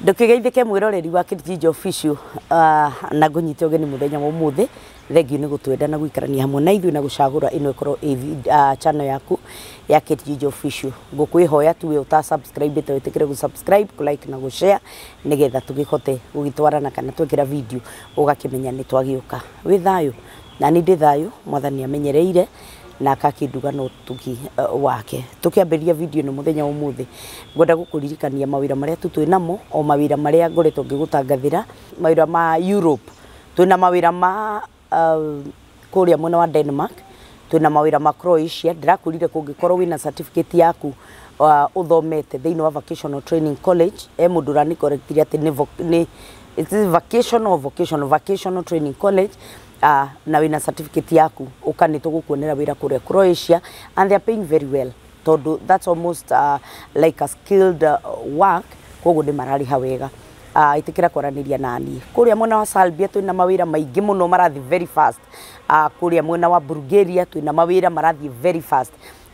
Ndũkĩgeithĩke mwĩroreri wa Kate Official, na ngũnyite ũgeni mũthenya wa ũmũthĩ. Thengiũ nĩ gũtwenda na gũikarania hamwe na ithuĩ na gũcagũra ĩno ĩkorwo ĩ channel yaku ya Kate Official. Ngũkwĩhoya tu we ũta subscribe ĩte wĩtĩkĩre gũ subscribe, kũ like na gũ share nĩgetha tũgĩhote gũgĩtwarana kana twekĩra video ũgakĩmenya nĩ twagĩũka. Wĩ thayũ na niĩ ndĩ thayũ, Mwathani amenyereire na akakĩnduga na ũtugi wake. Tũkĩambĩrĩria video ĩno mũthenya wa ũmũthĩ, ngwenda gũkũririkania mawĩra marĩa tu twĩ namo, o mawĩra marĩa ngoretwo ngĩgũtangathĩra, mawĩra ma Europe. Twĩna mawĩra ma kũrĩa mwena wa Denmark, twĩna mawĩra ma Croatia. Ndĩrakwĩrire kũngĩkorwo wĩna certificate yaku ũthomete thĩinĩ wa Vocational Training College, e mũndũ ũrani-correctire atĩ nĩ it is vocational vocational vocational training college, na wĩna certificate yaku, ũka nĩ tũgũkuonera wĩra kũrĩa Croatia, and they are paying very well tondũ that's almost like a skilled work, koguo nĩ mararĩha wega. Ĩtĩkĩra kwaranĩria na niĩ. Kũrĩa mwena wa Serbia twĩna mawĩra maingĩ mũno marathiĩ very fast. Kũrĩa mwena wa Bulgaria twĩna mawĩra marathiĩ very fast.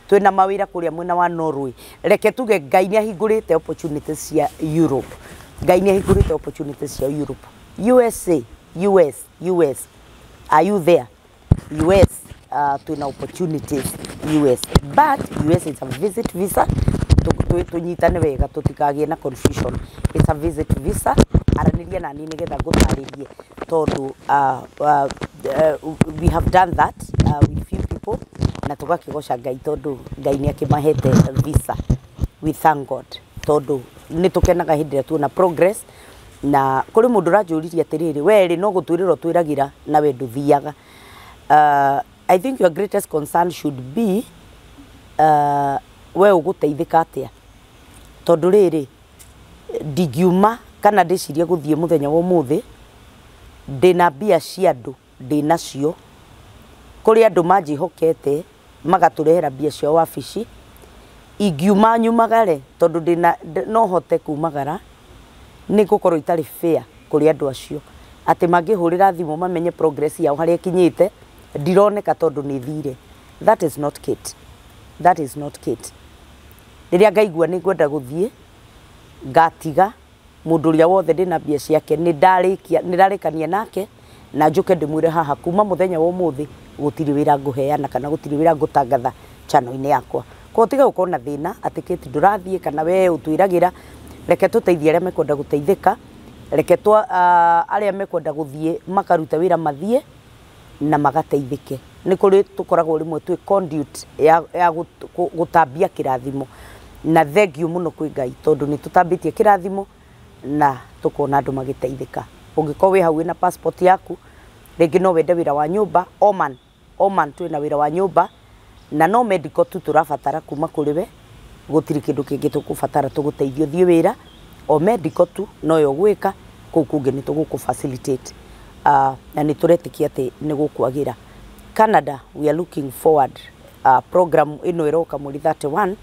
Twĩna mawĩra kũrĩa mwena wa Norway. Reke tuge Ngai nĩ ahingũrĩte opportunities cia Europe. Ngai nĩ ahingũrĩte opportunities cia Europe. USA, US, US, are you there? US, twĩna opportunities US, but US is a visit visa. Tũnyitane wega tũtikagĩe na confusion. It's a visit visa. Aranĩria nani nĩgetha ngũtarĩrie tondũ we have done that with few people na tũgakĩgoca Ngai tondũ Ngai nĩ akĩmahete visa. We thank God tondũ nĩ tũkenaga hĩndĩ ĩrĩa tuona progress. Na kũrĩ mũndũ ũranjũririe atĩrĩrĩ, we rĩ no gũtwĩrĩra ũtwĩragĩra na we ndũthiaga. I think your greatest concern should be we ũgũteithĩka atĩa, tondũ rĩrĩ ndingiuma kana ndĩcirie gũthiĩ mũthenya wa ũmũthĩ ndĩna mbia cia andũ ndĩnacio. Kũrĩ andũ manjĩhokete magatũrehera mbia cia wabici. Ingiuma nyumagare tondũ ndĩna no hote kumagara, nĩ ngũkorwo itarĩ fair kũrĩ andũ acio atĩ mangĩhũrĩra thimũ mamenye progress yao harĩa ĩkinyĩte ndironeka tondũ nĩ thire. That is not Kate. That is not Kate. Rĩrĩa ngaigua nĩ ngwenda gũthiĩ, ngatiga mũndũ ũrĩa wothe ndĩna mbia ciake, nĩ ndarĩkia, nĩ ndarĩkania nake na njũke ndĩmwĩre haha kuma mũthenya wa ũmũthĩ gũtirĩ wĩra ngũheana kana gũtirĩ wĩra ngũtangatha channel-inĩ yakwa. Koguo tiga gũkorwo na thĩna atĩ Kate ndũrathiĩ kana we ũtwĩragĩra. Reke tũteithie arĩa mekwenda gũteithĩka, reke twa arĩa mekwenda gũthiĩ makaruta wĩra mathiĩ na magateithĩke. Nĩ kũrĩ tũkoragwo rĩmwe twĩ conduit ya gũtambia kĩrathimo, na thengiũ mũno kwĩ Ngai tondũ nĩ tũtambĩtie kĩrathimo na tũkona andũ magĩteithĩka. Ũngĩkorwo wĩ hau wĩna passport yaku, rĩngĩ no wende wĩra wa nyũmba. Oman, Oman twĩna wĩra wa nyũmba na no medical tu tũrabatara kuma kũrĩ we, gũtirĩ kĩndũ kĩngĩ tũkũbatara tũgũteithio thiĩ wĩra, o medical tu noyo ũgwĩka, kũu kũngĩ nĩ tũgũkũ facilitate, na nĩ tũretĩkia atĩ nĩ gũkwagĩra. Canada, we are looking forward, program ĩno ĩroka mweri 31.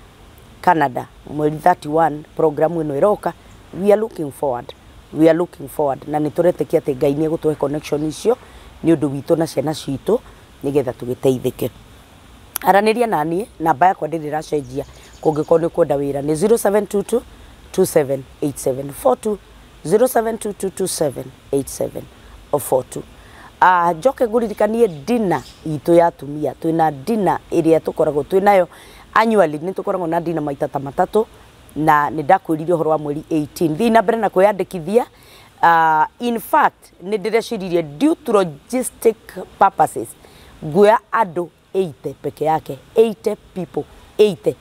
Canada mweri 31 program ĩno ĩroka. We are looking forward, we are looking forward, na nĩ tũretĩkia atĩ Ngai nĩ egũtũhe connection icio nĩ ũndũ witũ na ciana citũ nĩgetha tũgĩteithĩke. Aranĩria na niĩ, namba yakwa ndĩrĩ ĩracenjia. Kũngĩkorwo nĩ ũkwenda wĩra nĩ 0722 278742, 0722 278742. Njoke ngũririkanie dinner itũ ya atumia. Twĩna dinner ĩrĩa tũkoragwo twĩnayo annually, nĩ tũkoragwo na dinner maita ta matatũ, na nĩ ndakwĩrire ũhoro wa mweri 18. Thiĩ na mbere na kwĩyandĩkithia. In fact nĩ ndĩreciririe due to logistic purposes nguoya andũ 80 peke yake, 80 people, 80.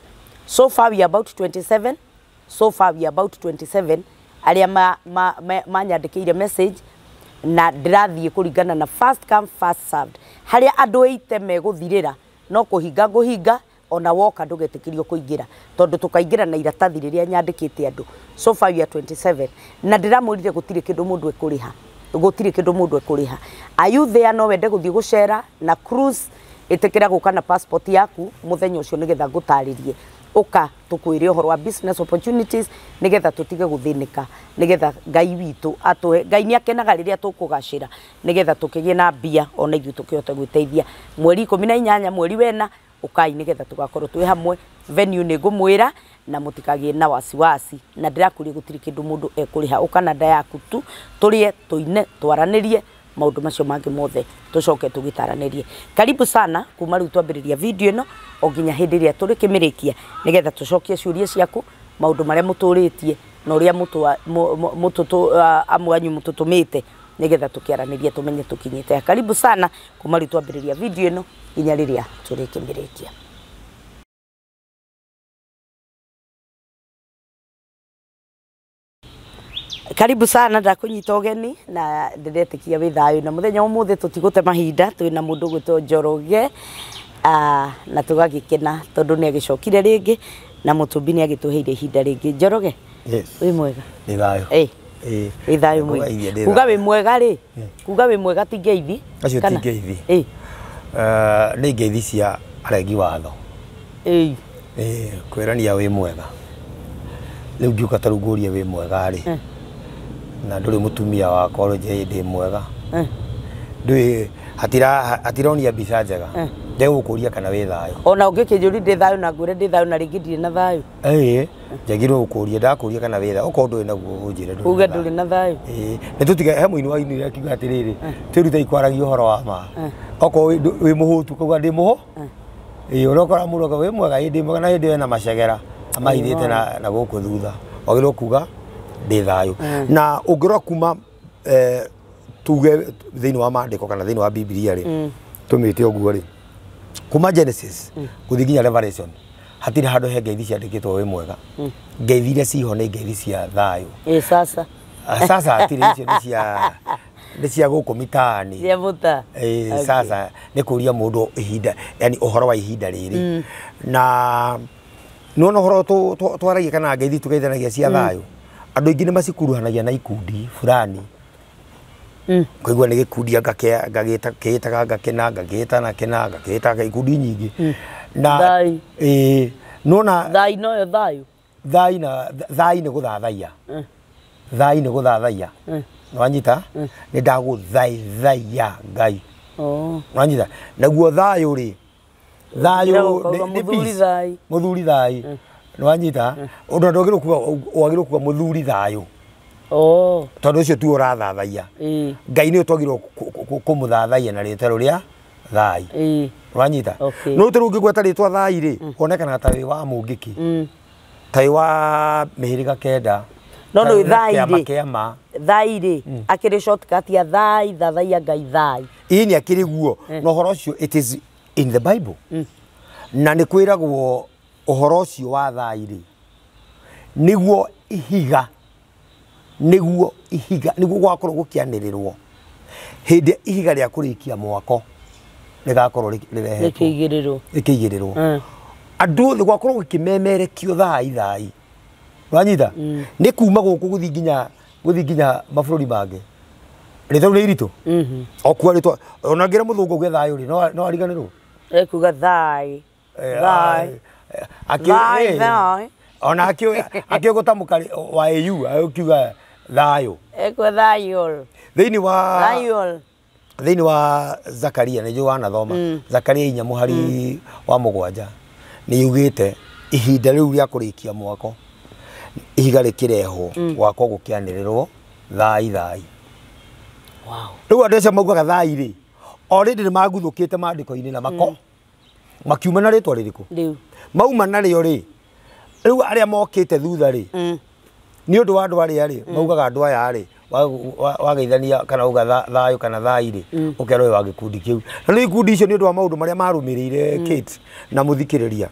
So far we are about 27, so far we are about 27 arĩa manyandĩkĩire message, na ndĩrathiĩ kũringana na first come first served. Harĩa andũ 80 megũthirĩra no kũhinga ngũhinga, ona woka ndũgetĩkĩrio kũingĩra tondũ tũkaingĩra na iratathi rĩrĩa nyandĩkĩte andũ. So far we are 27, na ndĩramwĩrire gũtirĩ kĩndũ mũndũ ekũrĩha, gũtirĩ kĩndũ mũndũ ekũrĩha. Are you there? No wende gũthiĩ gũcera na cruise, ĩtĩkĩra gũka na passport yaku mũthenya ũcio nĩgetha ngũtarĩrie. Ũka tũkwĩre ũhoro wa business opportunities nĩgetha tũtige gũthĩnĩka, nĩgetha Ngai witũ atũhe. Ngai nĩ akenaga rĩrĩa tũkũgacĩra nĩgetha tũkĩgĩe na mbia ona ithuĩ tũkĩhote gwĩteithia. Mweri 18 mweri wena Ukai nigetha tugakorwo twi hamwe. Venue nĩ ngũmwĩra na mũtikagĩe na wasiwasi, na ndĩrakũria gũtirĩ kĩndũ mũndũ ekũrĩha. Ũka na nda yaku tu, tũrĩe, tũine, twaranĩrie maũndũ macio mangĩ mothe tũcoke tũgĩtaranĩrie. Karibu sana kuma rĩu twambĩrĩria video ĩno o nginya hĩndĩ ĩrĩa tũrĩkĩmĩrĩkia, nĩgetha tũcokie ciũria ciaku, maũndũ marĩa mũtũrĩtie na ũrĩa amwe anyu mũtũtũmĩte, nĩgetha tũkĩaranĩrie tũmenye tũkinyĩte. Karibu sana kuma rĩu twambĩrĩria video ĩno nginya rĩrĩa tũrĩkĩmĩrĩkia. Karibu sana, ndakunyita ũgeni na ndĩretĩkia wĩ thayũ. Na mũthenya ũmũthĩ tũtigũte mahinda, twĩna mũndũ ũgwĩtwo Njoroge, na tũgagĩkena tondũ nĩ agĩcokire rĩngĩ na mũtũmbi nĩ agĩtũheire ihinda rĩngĩ. Njoroge, Yes. wĩ mwega? Nĩ thayũ. Ĩ, wĩ thayũ mwingĩ. Kuga wĩ mwega rĩ, kuga wĩ mwega ti ngeithi? Acio ti ngeithi. Nĩ ngeithi cia aregi watho. Ĩ. Kwĩrania wĩ mwega. Rĩu ngĩũka ta rĩu ngũrie wĩ mwega rĩ, na ndũrĩ mũtumia wakwa ũrĩ ndĩ mwega. Ndũĩ hatironia mbica njega. Ndegũkũria kana wĩ thayũ. Ona ũngĩkĩnjũria ndĩ thayũ na ngwĩre ndĩ thayũ na rĩngĩ ndirĩ na thayũ. Ĩĩ, njagĩrĩirwo gũkũria, ndakũria kana wĩ thayũ, okorwo ndũrĩ naguo ũnjĩre ndũrĩ. Uge ndũrĩ na thayũ. Ĩĩ, nĩ tũtige he mũini wainire akiuga atĩrĩrĩ, twĩrute kwaragia ũhoro wa ma. Okorwo wĩ mũhũtu ũkauga ndĩ mũhũ. Ĩĩ, ũrokora mũndũ akauga wĩ mwega, ĩĩ ndĩ mwega, na hĩndĩ ĩyo ena macegera amahithĩte na gũkũ thutha. Wagĩrĩirwo kuga ndĩ thayũ. Na ũngĩrora kuma tuge thĩinĩ wa maandĩko kana thĩinĩ wa Bibilia rĩ, tũmĩte ũguo rĩ, kuma Genesis gũthiĩ nginya Revelation hatirĩ handũ he ngeithi ciandĩkĩtwo wĩ mwega. Ngeithi iria ciho nĩ ngeithi cia thayũ. Ĩ sasa. Sasa hatirĩ, icio nĩ cia gũkũ mitaani. Cia mũta. Ĩ sasa nĩ kũria mũndũ ihinda, yani ũhoro wa ihinda rĩrĩ. Na nĩwona ũhoro twaragia kana ngeithi tũgeithanagia cia thayũ, andũ aingĩ nĩ macikuruhanagia na ikundi fulani. Kũigua nĩ gĩkundi anga kĩĩtaga anga kĩna, anga kĩĩtana kĩna, anga kĩĩtaga ikundi nyingĩ. Na ĩĩ, nĩwona thai noyo thayũ. Thai na thai nĩ gũthathaiya. Thai nĩ gũthathaiya. Nĩwanyita? Nĩ ndagũthaithaiya Ngai. Nĩwanyita? Naguo thayũ rĩ, thayũ nĩ peace. Mũthuri thai. Nĩwanyita? Ũndũ ndwagĩrĩirwo kuga, wagĩrĩirwo kuga mũthuri thayũ. Tondũ ũcio tu ũrathathaiya. Ngai nĩwe twagĩrĩirwo kũmũthathaiya na rĩtwa rĩa thai. Nĩwanyita? No ta rĩu ũngĩgweta rĩtwa thai rĩ, wonekanaga ta wĩ wa mũngĩki. Ta wĩ wa mĩhĩrĩga kenda. No nĩ thai rĩ. Kĩama. Thai rĩ, akĩrĩ shortcut ya thai, thathaiya Ngai thai. Ĩĩ nĩ akĩrĩ guo. Na ũhoro ũcio it is in the Bible. Na nĩ kwĩragwo ũhoro ũcio wa thai rĩ, nĩguo ihiga, nĩguo ihiga, nĩguo gwakorwo gũkĩanĩrĩrwo hĩndĩ ihiga rĩa kũrĩkia mwako rĩgakorwo rĩrehetwo, rĩkĩigĩrĩrwo, rĩkĩigĩrĩrwo. Andũ othe gwakorwo gũkĩmemerekio thai thai. Wanyita? Nĩ kuma gũkũ gũthiĩ nginya mabũrũri mangĩ. Rĩtwa nĩ iritũ. O kuga rĩtwa, ona ngĩra mũthũngũ auge thayũ rĩ, no ariganĩrwo. Ekuga thai. Thai. Thai thai. Ona akĩũĩ gũtamũka wa AU, akiuga thayũ. Ekuga thayũ. Thĩinĩ wa thayũ. Thĩinĩ wa Zakaria, nĩ njũĩ wanathoma. Zakaria 4 mũhari wa 7 nĩ yugĩte ihinda rĩu rĩa kũrĩkia mwako, ihiga rĩkĩrehwo, gwakwo gũkĩanĩrĩrwo thai thai. Wow. Rĩu andũ acio maugaga thai rĩ, already nĩ maguthũkĩte maandĩko-inĩ na mako makiuma na rĩtwa rĩrĩkũ? Rĩu. Mauma narĩo rĩ, rĩu arĩa mokĩte thutha rĩ, nĩ ũndũ wa andũ arĩa rĩ, maugaga andũ aya rĩ, wageithania kana uga thayũ kana thai rĩ, ũkerwo wĩ wa gĩkundi kĩu. Na rĩu ikundi icio nĩ ũndũ wa maũndũ marĩa marũmĩrĩire Kate na mũthikĩrĩria,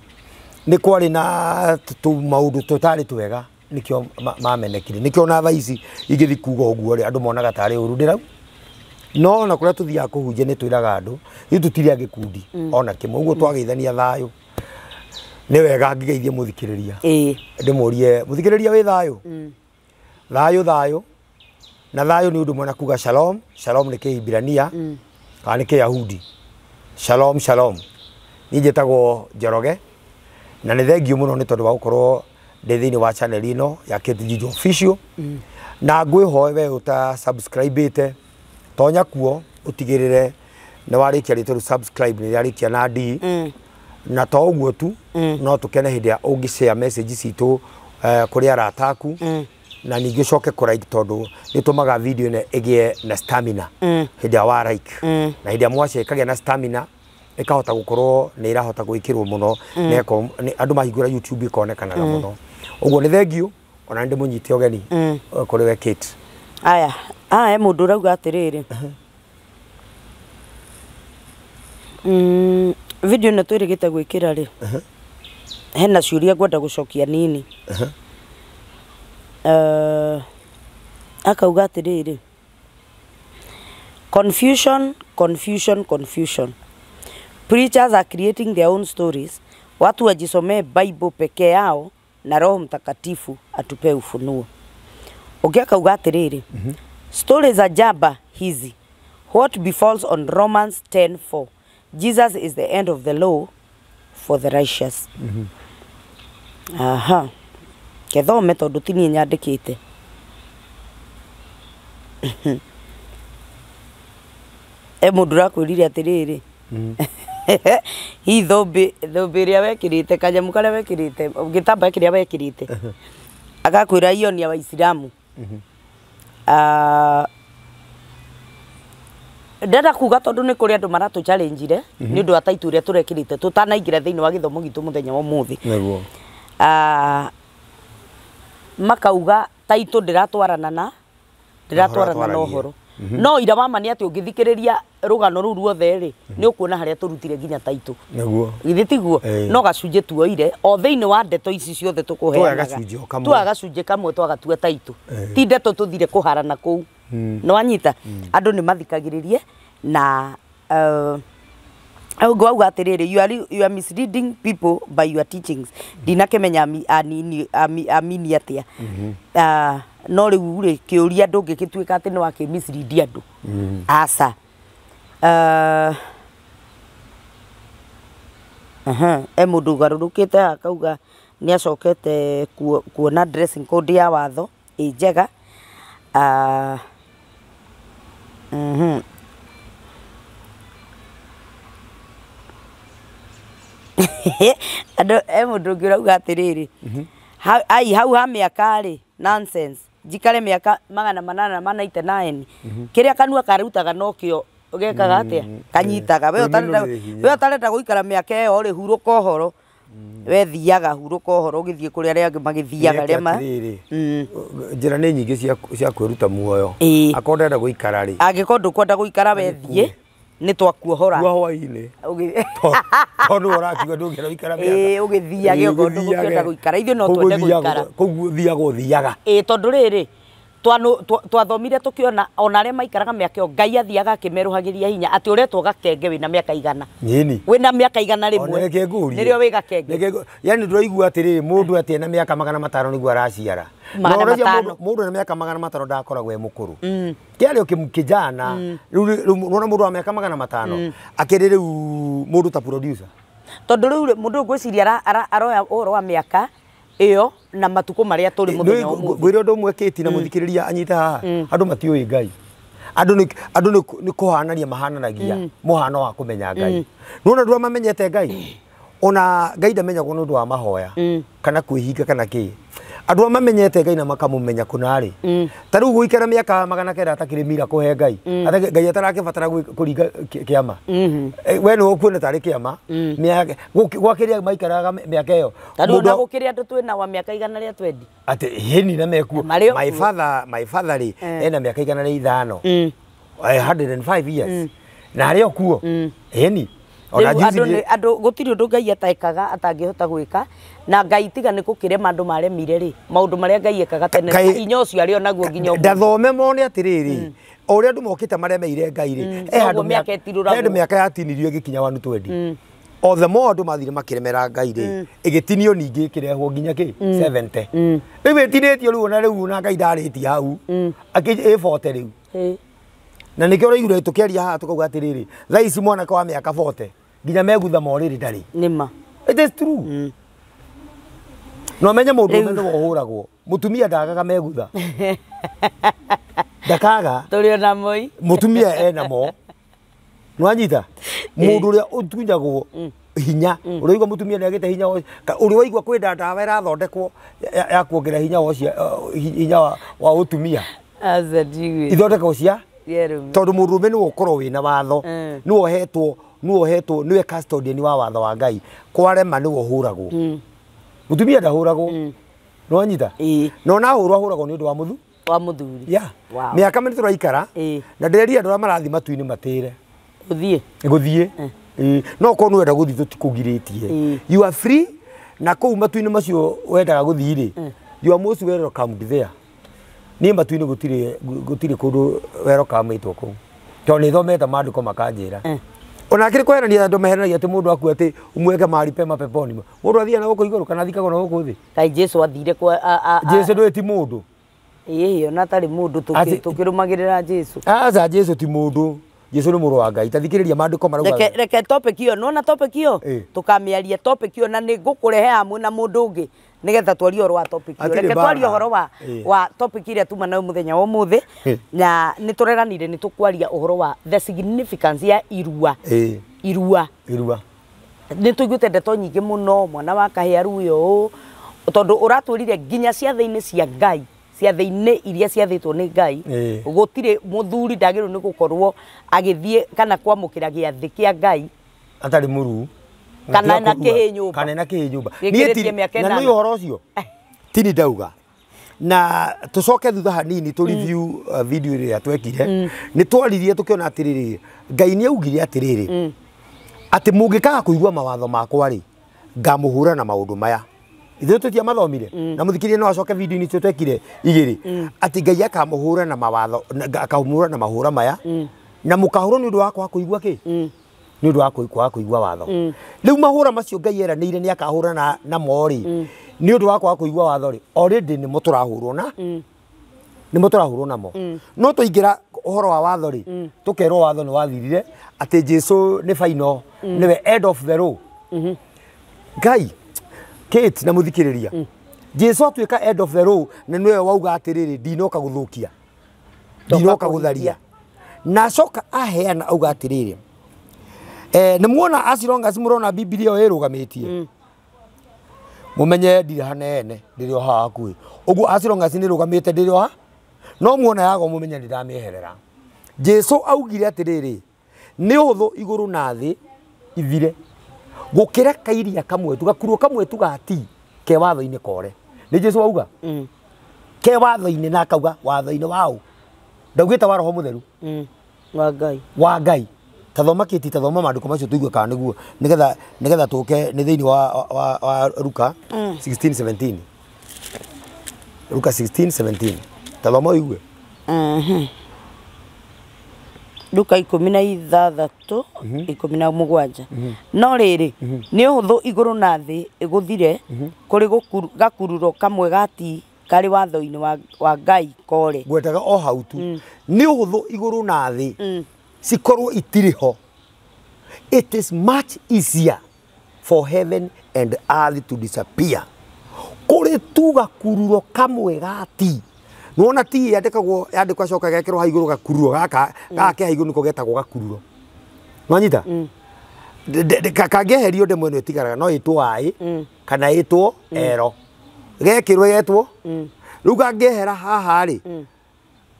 nĩ kwarĩ na maũndũ tũtarĩ twega, nĩkĩo mamenekire. Nĩkĩo ona thaa ici ingĩthiĩ kuga ũguo rĩ, andũ monaga tarĩ ũru ndĩrau. No ona kũrĩa tũthiaga kũhunjia nĩ twĩraga andũ, ithuĩ tũtirĩ a gĩkundi ona kĩmwe. Ũguo twageithania thayũ, nĩ wega ngĩgeithie mũthikĩrĩria. Ndĩmũrie, mũthikĩrĩria wĩ thayũ? Thayũ thayũ. Na thayũ nĩ ũndũ mwena kuga shalom. Shalom nĩ Kĩhibirania kana nĩ Kĩyahudi. Shalom shalom. Niĩ njĩtagwo Njoroge na nĩ thengiũ mũno nĩ tondũ wa gũkorwo ndĩ thĩinĩ wa channel ĩno ya Kate Njuju Official. Na ngwĩhoe we ũta subscribe-ĩte, tonya kuo ũtigĩrĩre nĩ warĩkia rĩtwa rĩu subscribe, nĩ rĩarĩkia na D. Na to ũguo tu, no tũkene hĩndĩ ĩrĩa ũngĩ share message citũ kũrĩ arata aku, na ningĩ ũcoke kũ like, tondũ nĩ ũtũmaga video ĩno ĩgĩe na stamina hĩndĩ ĩrĩa wa like, na hĩndĩ ĩrĩa mwashare ĩkagĩa na stamina, ĩkahota gũkorwo nĩ ĩrahota gwĩkĩrwo mũno na andũ mahingũra YouTube ĩkonekanaga mũno. Ũguo nĩ thengiũ, ona nĩ ndĩmũnyite ũgeni kũrĩ we Kate. Aya, aya mũndũ ũrauga atĩrĩrĩ, video ĩno twĩrĩgĩte gwĩkĩra rĩ, hena ciũria ngwenda gũcokia nini. Akauga atĩrĩrĩ, "Confusion, confusion, confusion. Preachers are creating their own stories. Watu wajisomee Bible peke yao na Roho Mtakatifu atupe ufunuo." Ũngĩ akauga atĩrĩrĩ, "Stories za jaba hizi. What befalls on Romans 10:4? Jesus is the end of the law for the righteous." Aha. Kethome tondũ ti niĩ nyandĩkĩte. E mũndũ ũrakwĩrire atĩrĩrĩ, hihi thũmbĩ ĩrĩa wekĩrĩte, kanyamũ karĩa wekĩrĩte, gĩtambaya kĩrĩa wekĩrĩte, agakwĩra iyo nĩ ya Waislamu. Ah, ndenda kuga tondũ nĩ kũrĩ andũ maratũ challenge nĩ ũndũ wa title ĩrĩa tũrekĩrĩte tũtanaingĩra thĩinĩ wa gĩthomo gitũ mũthenya wa ũmũthĩ. Nĩguo. Ah, makauga title ndĩratwarana na twaragia. Ũhoro no ira wa ma nĩ atĩ ũngĩthikĩrĩria rũgano rũu ruothe rĩ, nĩ ũkuona harĩa tũrutire nginya title. Nĩguo. Githĩ tiguo? Ĩĩ. No gacunjĩ tuoire o thĩinĩ wa ndeto ici ciothe tũkũheanaga. Tuoya gacunjĩ o kamwe. Tuoya gacunjĩ kamwe twagatua title. Ĩĩ. Ti ndeto tũthire kũharana kũu. Nĩ wanyita? Andũ nĩ mathikagĩrĩrie na ũngĩ wauga atĩrĩrĩ, you are misleading people by your teachings." Ndinakĩmenya amini atĩa. Ah, no rĩu rĩ, kĩũria ndũngĩgĩtuĩka atĩ nĩ wakĩ mislead andũ, aca. Aha, e mũndũ ũgarũrũkĩte haha akauga nĩ acokete kuona dressing code ya watho ĩ njega. Ah, Andũ e mũndũ ũngĩ ũrauga atĩrĩrĩ, ai hau ha mĩaka rĩ, nonsense, njikare mĩaka 899, kĩrĩa kanua karutaga nokĩo gekaga atĩa, kanyitaga we. Rũrĩmĩ Ũtarenda rũrĩ hinya. We ũtarenda gũikara mĩaka ĩyo rĩ, hurũka ũhoro, we thiaga, hurũka ũhoro ũgĩthiĩ kũrĩa arĩa angĩ magĩthiaga arĩa ma Atĩrĩrĩ, njĩra nĩ nyingĩ cia kwĩruta muoyo. Ĩĩ. Akorwo ndenda gũikara rĩ, Angĩkorwo ndũkwenda gũikara, we thiĩ, nĩ twakuohora. Kua hwaĩ-inĩ. Tondũ ũrakiuga ndũngĩenda gũikara mĩaka. Ĩĩ, ũgĩthiage okorwo ndũgũkĩenda gũikara. Ithuĩ no Kũu twende gũthiagwo- gũikara. Kũu thiaga ũthiaga. Ĩĩ, tondũ rĩrĩ twathomire tũkĩona ona arĩa maikaraga mĩaka ĩyo, Ngai athiaga akĩmerũhagĩria hinya, atĩ ũretwo gakenge wĩna mĩaka 100. Nyini. Wĩna mĩaka 101. Ona reke ngũrie. Nĩrĩo wĩ gakenge. Yani ndũraigua atĩrĩrĩ, mũndũ atĩ ena mĩaka 500 nĩguo araciara. Magana Na ũreciria matano. Mũndũ ena mĩaka 500 ndakoragwo e mũkũrũ. Kĩarĩ o kĩjana. Rĩu nĩwona mũndũ wa mĩaka 500 akĩrĩ rĩu mũndũ ta producer. Tondũ rĩu rĩ, mũndũ ũyũ ngwĩciria aroya ũhoro wa mĩaka ĩyo na matukũ marĩa tũrĩ mũthenya wa ũmũthĩ. Ngwĩre ũndũ ũmwe Kate, na mũthikĩrĩria anyite haha, andũ matiũĩ Ngai. Andũ nĩ kũhanania mahananagia mũhano wa kũmenya Ngai. Nĩwona andũ arĩa mamenyete Ngai, ona Ngai ndamenyagwo nĩ ũndũ wa mahoya kana kwĩhinga kana kĩ. Andũ arĩa mamenyete Ngai na makamũmenya kũna rĩ, ta rĩu gũikara mĩaka 900 atakĩrĩ mira kũhe Ngai. Ngai atarakĩbatara kũringa kĩama. We nĩwe ũkuona tarĩ kĩama. Gwakĩrĩa maikaraga mĩaka ĩyo. Ta rĩu Mũndũ ona gũkĩrĩ andũ twĩna wa mĩaka 120. Atĩ hĩni na mekuo. Marĩ o My kuo. father, my father rĩ, ena mĩaka 105, 105 years, na arĩ o kuo hĩni ona Rĩu juzi. Andũ andũ gũtirĩ ũndũ Ngai atekaga atangĩhota gwĩka, na Ngai tiga nĩ gũkĩrema andũ maremire rĩ, maũndũ marĩa Ngai ekaga tene, hinya ũcio arĩ o naguo nginya ũmũthĩ. Ndathome mone atĩrĩrĩ, o ũrĩa andũ mokĩte maremeire Ngai rĩ, he Noguo handũ mĩaka ĩtirũragwo. he handũ mĩaka yatinirio ĩgĩkinya 120. O the more andũ mathire makĩremera Ngai rĩ, ĩgĩtinio ningĩ ĩkĩrehwo nginya kĩ 70. Rĩu ĩtinĩtio rĩu, ona rĩu ona Ngai ndarĩtie hau akĩ ĩ 40 rĩu. Na nĩkĩo ũraigua tũkĩaria haha tũkauga atĩrĩrĩ, thaa ici mwanake wa mĩaka 40 nginya megutha morĩrĩ ndarĩ. Nĩma. It is true. No menye mũndũ Rĩu- ũmwe nĩwe ũhũragwo, mũtumia ndagaga megutha, ndakaga. Tũrĩ ona moi. Mũtumia ena mo, nĩwanyita, mũndũ ũrĩa ũtunyagwo Hinya ũrĩ waigua mũtumia nĩ agĩte hinya ũrĩ waigua kwĩ ndawa ĩrathondekwo ya kuongerera hinya wa hinya wa ũtumia. Aca ndigwĩ. Ithondekagwo cia Cia arũme. Tondũ mũndũrũme nĩwe ũkorwo wĩna watho, nĩwe ũhetwo nĩwe custodian wa watho wa Ngai. Kwarema nĩwe ũhũragwo, mũtumia ndahũragwo. Nĩwanyita? Ĩĩ. Na ona ahũrwo ahũragwo nĩ ũndũ wa mũthu Wa mũthuri. Ya. Mĩaka mĩrĩ tũraikara na ndĩreria andũ arĩa marathiĩ matu-inĩ matĩre. Gũthiĩ. Gũthiĩ. Ĩĩ. No korwo nĩ wenda gũthiĩ tũtikũgirĩtie, you are free. Na kũu matu-inĩ macio wendaga gũthiĩ rĩ, you are most welcomed there. Niĩ matu-inĩ gũtirĩ kũndũ welcome ĩtwo kũu, tondũ nĩ thomete maandĩko makanjĩra. Ona akĩrĩ kweherania andũ meheranagia atĩ mũndũ akua atĩ umweke mahali pema peponi. Mũndũ athiaga na gũkũ igũrũ kana athikagwo na gũkũ thĩ? Kaĩ Jesu athire kwa Jesu ndũĩ ti mũndũ. Ĩĩ, ona atarĩ mũndũ tũkĩrũmagĩrĩra Jesu. Aca, Jesu ti mũndũ. Jesu nĩ mũrũ wa Ngai. Ta thikĩrĩria maandĩko marauga. Reke topic ĩyo, nĩwona topic ĩyo, tũkamĩaria topic ĩyo na nĩ ngũkũrehe hamwe na mũndũ ũngĩ nĩgetha twarie ũhoro wa topic ĩyo. Hatirĩ Reke mbara. twarie ũhoro wa wa topic ĩrĩa tuma nayo mũthenya wa ũmũthĩ, na nĩ tũreranire nĩ tũkwaria ũhoro wa the significance ya irua. Irua. Irua. Nĩ tũiguĩte ndeto nyingĩ mũno, mwana wa kahĩ aruyo ũũ, tondũ ũratwĩrire nginya ciathĩ-inĩ cia Ngai, ciathĩ-inĩ iria ciathĩtwo nĩ Ngai, gũtirĩ mũthuri ndagĩrĩirwo nĩ gũkorwo agĩthiĩ kana kwamũkĩra gĩathĩ kĩa Ngai atarĩ mũruu. Kana ena kĩhĩ nyũmba. Kana ena kĩhĩ nyũmba. Gĩkĩrĩtie Niĩ mĩaka na 8. nĩ ũhoro ũcio tini ndauga na tũcoke thutha hanini tũ review video ĩrĩa twekire. Nĩ twaririe tũkĩona atĩrĩrĩ, Ngai nĩ augire atĩrĩrĩ, atĩ mũngĩkaga kũigua mawatho makwa rĩ, ngamũhũra na maũndũ maya. Ithuĩ tũtiamathomire na mũthikĩrĩria no acoke video-inĩ icio twekire igĩrĩ, atĩ Ngai akamũhũra na mawatho akamũhũra na mahũra maya, na mũkahũrwo nĩ ũndũ wa kwaga kũigua kĩ, nĩ ũndũ wa kwaga kũigua watho. Rĩu mahũra macio Ngai eranĩire nĩ akahũra na namo rĩ, nĩ ũndũ wa kwaga kũigua watho rĩ, already nĩmo tũrahũrwo na nĩmo tũrahũrwo namo. No tũingĩra ũhoro wa watho rĩ, tũkerwo watho nĩ wathirire, atĩ Jesu nĩ final, nĩwe end of the road. Ngai Kate na mũthikĩrĩria, Jesu atuĩka end of the road na nĩwe wauga atĩrĩrĩ, ndinoka gũthũkia, ndinoka gũtharia. Na acoka aheana auga atĩrĩrĩ, nĩ muona as long as mũrona Bibilia ĩyo ĩrũgamĩtie, mũmenye ndirĩ hanene, ndĩrĩ o haha hakuhĩ ũguo. As long as nĩ ĩrũgamĩte, ndĩrĩ o ha no muona yago, mũmenye nĩ ndamĩeherera. Jesu augire atĩrĩrĩ, nĩ ũhũthũ igũrũ na thĩ ithire gũkĩra kairia kamwe tu, gakuruo kamwe tu ga ti ke watho-inĩ kore. Nĩ Jesu auga ke watho-inĩ, na akauga watho-inĩ waũ? Ndaugĩte wa Roho Mũtheru. Wa Ngai. Wa Ngai. Tathoma kĩti, tathoma maandĩko macio tũigue kana nĩguo, nĩgetha tũke nĩ thĩinĩ wa Luka 16:17. Luka 16:17, tathoma ũigue. Luka 16:17. No rĩrĩ, nĩ ũhũthũ igũrũ na thĩ ĩgũthire kũrĩ gakururo kamwe gati karĩ watho-inĩ wa Ngai kore. Ngwetaga o hau tu. Nĩ ũhũthũ igũrũ na thĩ cikorwo itirĩ ho. It is much easier for heaven and earth to disappear kũrĩ tu gakururo kamwe ga ti. Nĩwona ti yandĩkagwo, yandĩkwo acoka gekĩrwo ha igũrũ, gakururo gaka gaka ke ha igũrũ nĩko getagwo gakururo. Nwanyita? Kangĩeherio ndemwa ĩno ĩtigaraga no ĩtwo I kana ĩtwo ero gekĩrwo getwo. Rĩu kangĩehera haha rĩ,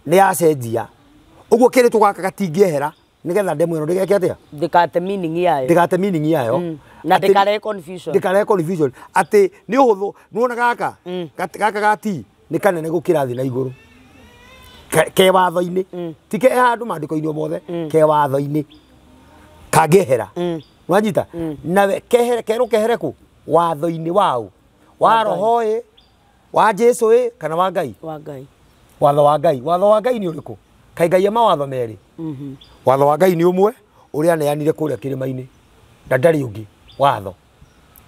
nĩ yacenjia ũguo. Kĩrĩtwo gaka gatingĩehera nĩgetha ndemwa ĩno ndĩgeke atĩa? Ndĩkate meaning yayo. Ndĩgate meaning yayo. Na ndĩkarehe confusion. Ndĩkarehe confusion atĩ nĩ ũhũthũ. Nĩwona gaka gaka ga ti nĩ kanene gũkĩra thĩ na igũrũ. Ke watho-inĩ, ti ke handũ maandĩko-inĩ o mothe, ke watho-inĩ kangĩehera. Nwanyita? Nawe kehere, kerwo kehere kũ? Watho-inĩ waũ? Wa Wa Roho ĩ, wa Jesu ĩ, kana wa Ngai? Wa Ngai. Watho wa Ngai. Watho wa Ngai nĩ ũrĩkũ? Kaĩ Ngai e mawatho merĩ? Watho wa Ngai nĩ ũmwe ũrĩa aneanire kũrĩa kĩrĩma-inĩ, na ndarĩ ũngĩ watho.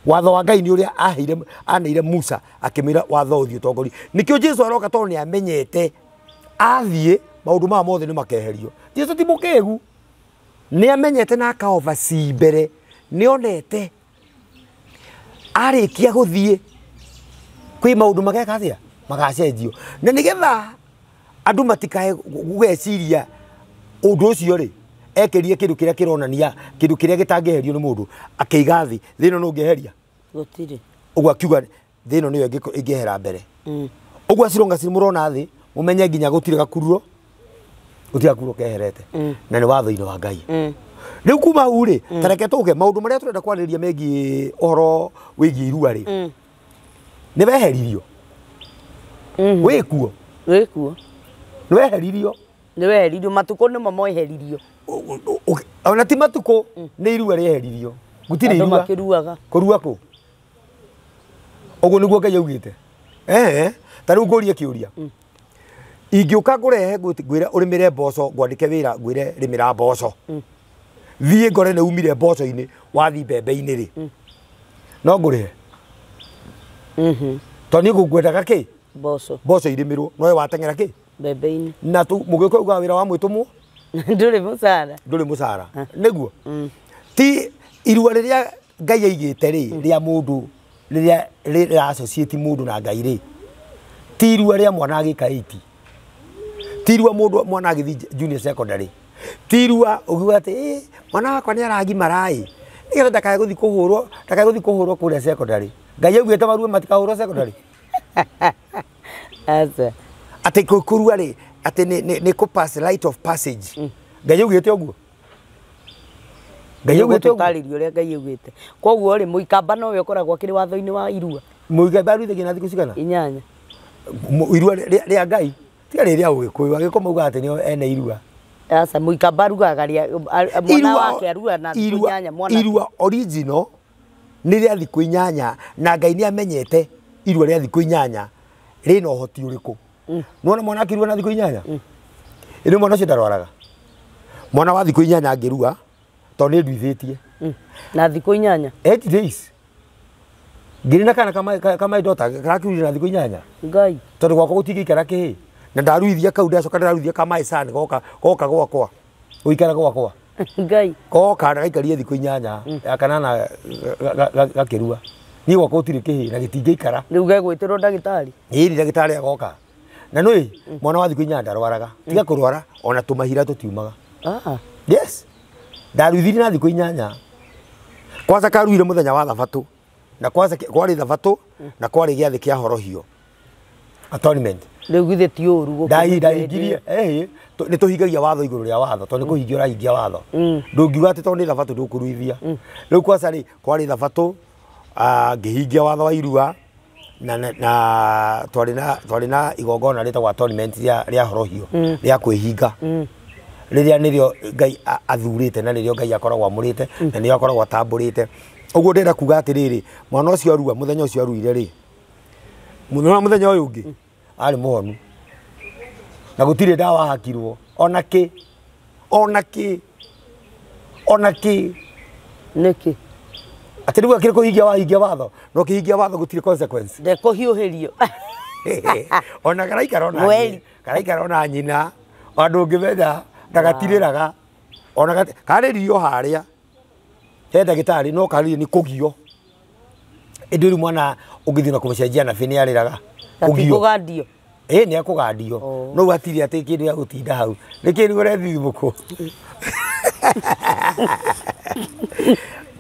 Watho wa Ngai nĩ ũrĩa aheire, aneire Musa akĩmwĩra watho ũthiĩ ũtongorie. Nĩkĩo Jesu aroka, tondũ nĩ amenyete athiĩ maũndũ maya mothe nĩ makeherio. Jesu ti mũkĩgu, nĩ amenyete na aka oversee mbere, nĩ onete arĩkia gũthiĩ kwĩ maũndũ mageka atĩa, magacenjio, na nĩgetha andũ matikae gũgeciria ũndũ ũcio rĩ, Ekerie kindu kiria kironania kindu kiria gitangeherio ni mundu akeiga thi thi ino nungeheria gutire uguo akiuga thi ino niyo ingehera mbere. Uguo cironga ci murona thi mumenye nginya gutire gakururo gutire gakururo keherete na ni watho-ini wa Ngai. Riu kuma hau ri tareke tuge maundu maria turenda kwarĩrĩria megiĩ ũhoro wĩgiĩ irua ri nĩ weheririo wĩkuo wĩkuo nĩ weheririo nĩ weheririo matukũ nĩmo moeheririo ona ti matukũ nĩ irua rĩeheririo gũtirĩ irua makĩruaga kũrua kũ ũguo nĩguo Ngai augĩte. Ta rĩu ngũrie kĩũria ingĩũka ngũrehe ngwĩre ũrĩmĩre mboco ngwandĩke wĩra ngwĩre rĩmĩra mboco thiĩ ngore nĩ umire mboco-inĩ wathi mbembe-inĩ rĩ no ngũrĩhe tondũ niĩ ngũkwendaga kĩ mboco mboco irĩmĩrwo nowe wateng'era kĩ mbembe-inĩ na mũgĩkũyũ ugaga wĩra wa mwĩtũmwo ndũrĩ mũcara ndũrĩ mũcara nĩguo ti irua rĩrĩa Ngai aigĩte rĩ rĩa mũndũ rĩrĩa rĩra associate mũndũ na Ngai rĩ ti irua rĩa mwana agĩka 8 ti irua mũndũ mwana agĩthiĩ junior secondary ti irua ũgiuga atĩ mwana wakwa nĩ aragimara ĩ nĩgetha ndakae gũthiĩ kũhũrwo ndakae gũthiĩ kũhũrwo kũrĩa secondary. Ngai augĩte marue matikahũrwo secondary. Aca atĩ kũrua rĩ atĩ nĩ kũ pass light of passage. Ngai augĩte ũguo. Ngai augĩte ũguo. Tũtarĩrie ũrĩa Ngai augĩte. Koguo rĩ mũikamba nowe ũkoragwo akĩrĩ watho-inĩ wa irua. Mũikamba aruithagia na thikũ cigana? 8. Irua rĩa Ngai tiga rĩrĩa Ũgĩkũyũ Agĩkũyũ maugaga atĩ nĩo ene irua. Aca mũikamba arugaga rĩa mwana wake arua na thikũ 8 mwana. Irua original nĩ rĩa thikũ 8 na Ngai nĩ amenyete irua rĩa thikũ 8 rĩna ũhoti ũrĩkũ. Nĩwona mwana akĩrua na thikũ 8 ĩno mwana ũcio ndarwaraga. Mwana wa thikũ 8 angĩrua tondũ nĩ nduithĩtie na thikũ 8 8 days ngiri na kana kama daughter karakĩruire na thikũ 8 Ngai tondũ gwakwa gũtingĩikara kĩhĩ na ndaruithia kau ndacoka ndaruithia kama son goka goka gwakwa gũikara gwakwa Ngai goka na gaikarie thikũ 8 ya kanana gakĩrua niĩ gwakwa gũtirĩ kĩhĩ na gĩtingĩikara rĩu gegwĩtĩrwo ndagĩtarĩ ĩĩ ndagĩtarĩ agoka na nĩ mwana wa thikũ 8 ndarwaraga tiga kũrwara ona tũmahira tũtiumaga. Yes ndaruithirie na thikũ 8 kwanza karuire mũthenya wa thabatũ na kwanza kwarĩ thabatũ na kwarĩ gĩathĩ kĩa horohio atonement rĩu githĩ ti ũru ndahingirie nĩ tũhingagia watho igũrũ rĩa watho tondũ nĩ kũhingia ũrahingia watho ndũngiuga atĩ tondũ nĩ thabatũ ndũkũruithia rĩu kwanza rĩ kwarĩ thabatũ ngĩhingia watho wa irua na twarĩ na igongona rĩtagwo atonement rĩa horohio rĩa kwĩhinga rĩrĩa nĩrĩo Ngai athurĩte na nĩrĩo Ngai akoragwo amũrĩte na nĩrĩo akoragwo atambũrĩte. Ũguo ndĩrenda kuga atĩrĩrĩ mwana ũcio arua mũthenya ũcio aruire rĩ mũthenya ũyũ ũngĩ arĩ mũhonu na gũtirĩ ndawa hakirwo ona kĩ ona kĩ ona kĩ nĩkĩ atĩ rĩu akĩrĩ kũhingia wahingia watho no kĩhingia watho gũtirĩ consequence ndekũhiũhĩrio ona karaikara ona karaikara ona nyina ona ndũngĩmenya ndagatirĩraga ona karĩrio harĩa he ndagĩtarĩ no karĩrio nĩ kũgio ĩndĩ rĩu mwana ũngĩthiĩ na kũmũcenjia nabĩ nĩ arĩraga kũgio kũgandio ĩĩ nĩ akũgandio no hatirĩ atĩ kĩndũ gĩa gũtinda hau nĩ kĩndũ ũrethithimũkwo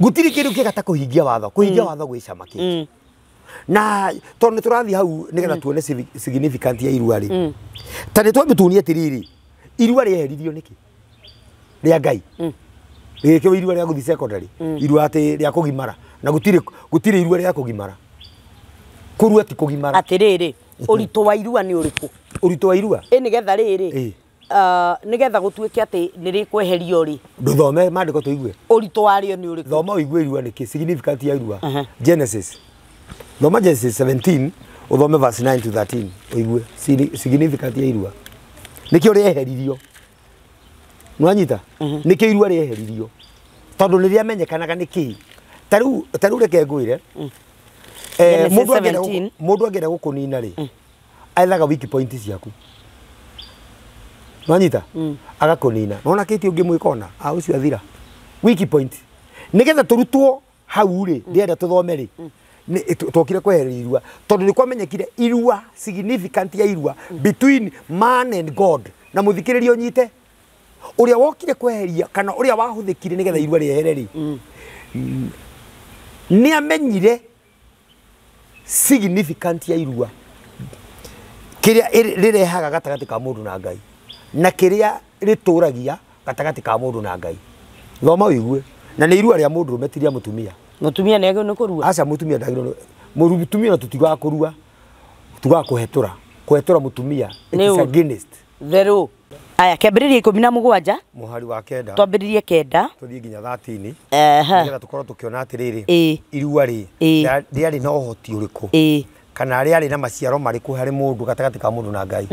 gũtirĩ kĩndũ kĩega ta kũhingia watho kũhingia watho gwĩ cama kĩngĩ na tondũ nĩ tũrathiĩ hau nĩgetha tuone significant ya irua rĩ ta nĩ twambe tuonie atĩrĩrĩ irua rĩeheririo nĩkĩ rĩa Ngai rĩgĩkĩrwo irua rĩa gũthiĩ secondary irua atĩ rĩa kũgimara na gũtirĩ irua rĩa kũgimara kũrua ti kũgimara. Atĩrĩrĩ ũritũ wa irua nĩ ũrĩkũ? Ũritũ wa irua ĩ nĩgetha rĩrĩ nĩgetha gũtuĩke atĩ nĩ rĩkweherio rĩ ndũthome maandĩko tũigue ũritũ warĩo nĩ ũrĩkũ? Thoma ũigue irua nĩkĩ significant ya irua. Genesis thoma Genesis 17 ũthome verse 9 to 13 ũigue significant ya irua nĩkĩo rĩeheririo nĩwanyita nĩkĩo irua rĩeheririo tondũ nĩ rĩamenyekanaga nĩkĩ ta rĩu reke ngwĩre mũndũ angĩenda gũkũnina rĩ ethaga weak point ciaku nĩwanyita agakũnina nona kĩti ũngĩmwĩka ona ũcio athira weak point nĩgetha tũrutwo hau rĩ ndĩrenda tũthome rĩ twokire kweheria irua tondũ nĩ kwamenyekire irua significant ya irua between man and God na mũthikĩrĩria ũnyite Ũrĩa wokire kweheria kana ũrĩa wahũthĩkire nĩgetha irua rĩehere rĩ, nĩ amenyire significant ya irua kĩrĩa rĩrehaga gatagatĩ ka mũndũ na Ngai na kĩrĩa rĩtũragia gatagatĩ ka mũndũ na Ngai. Thoma ũigue. Na nĩ irua rĩa mũndũrũme ti rĩa mũtumia. Mũtumia nĩ agĩrĩirwo nĩ kũrua? Aca, mũtumia ndagĩrĩirwo. Mũtumia na tũtigaga kũrua, tugaga kũhetũra. Kũhetũra mũtumia it is against therũ. Aya, kĩambĩrĩria 17 mũhari wa 9, twambĩrĩrie 9 tũthiĩ nginya 13, nĩgetha tũkorwo tũkĩona atĩrĩrĩ, irua rĩ rĩarĩ na ũhoti ũrĩkũ kana rĩarĩ na maciaro marĩkũ harĩ mũndũ gatagatĩ ka mũndũ na Ngai.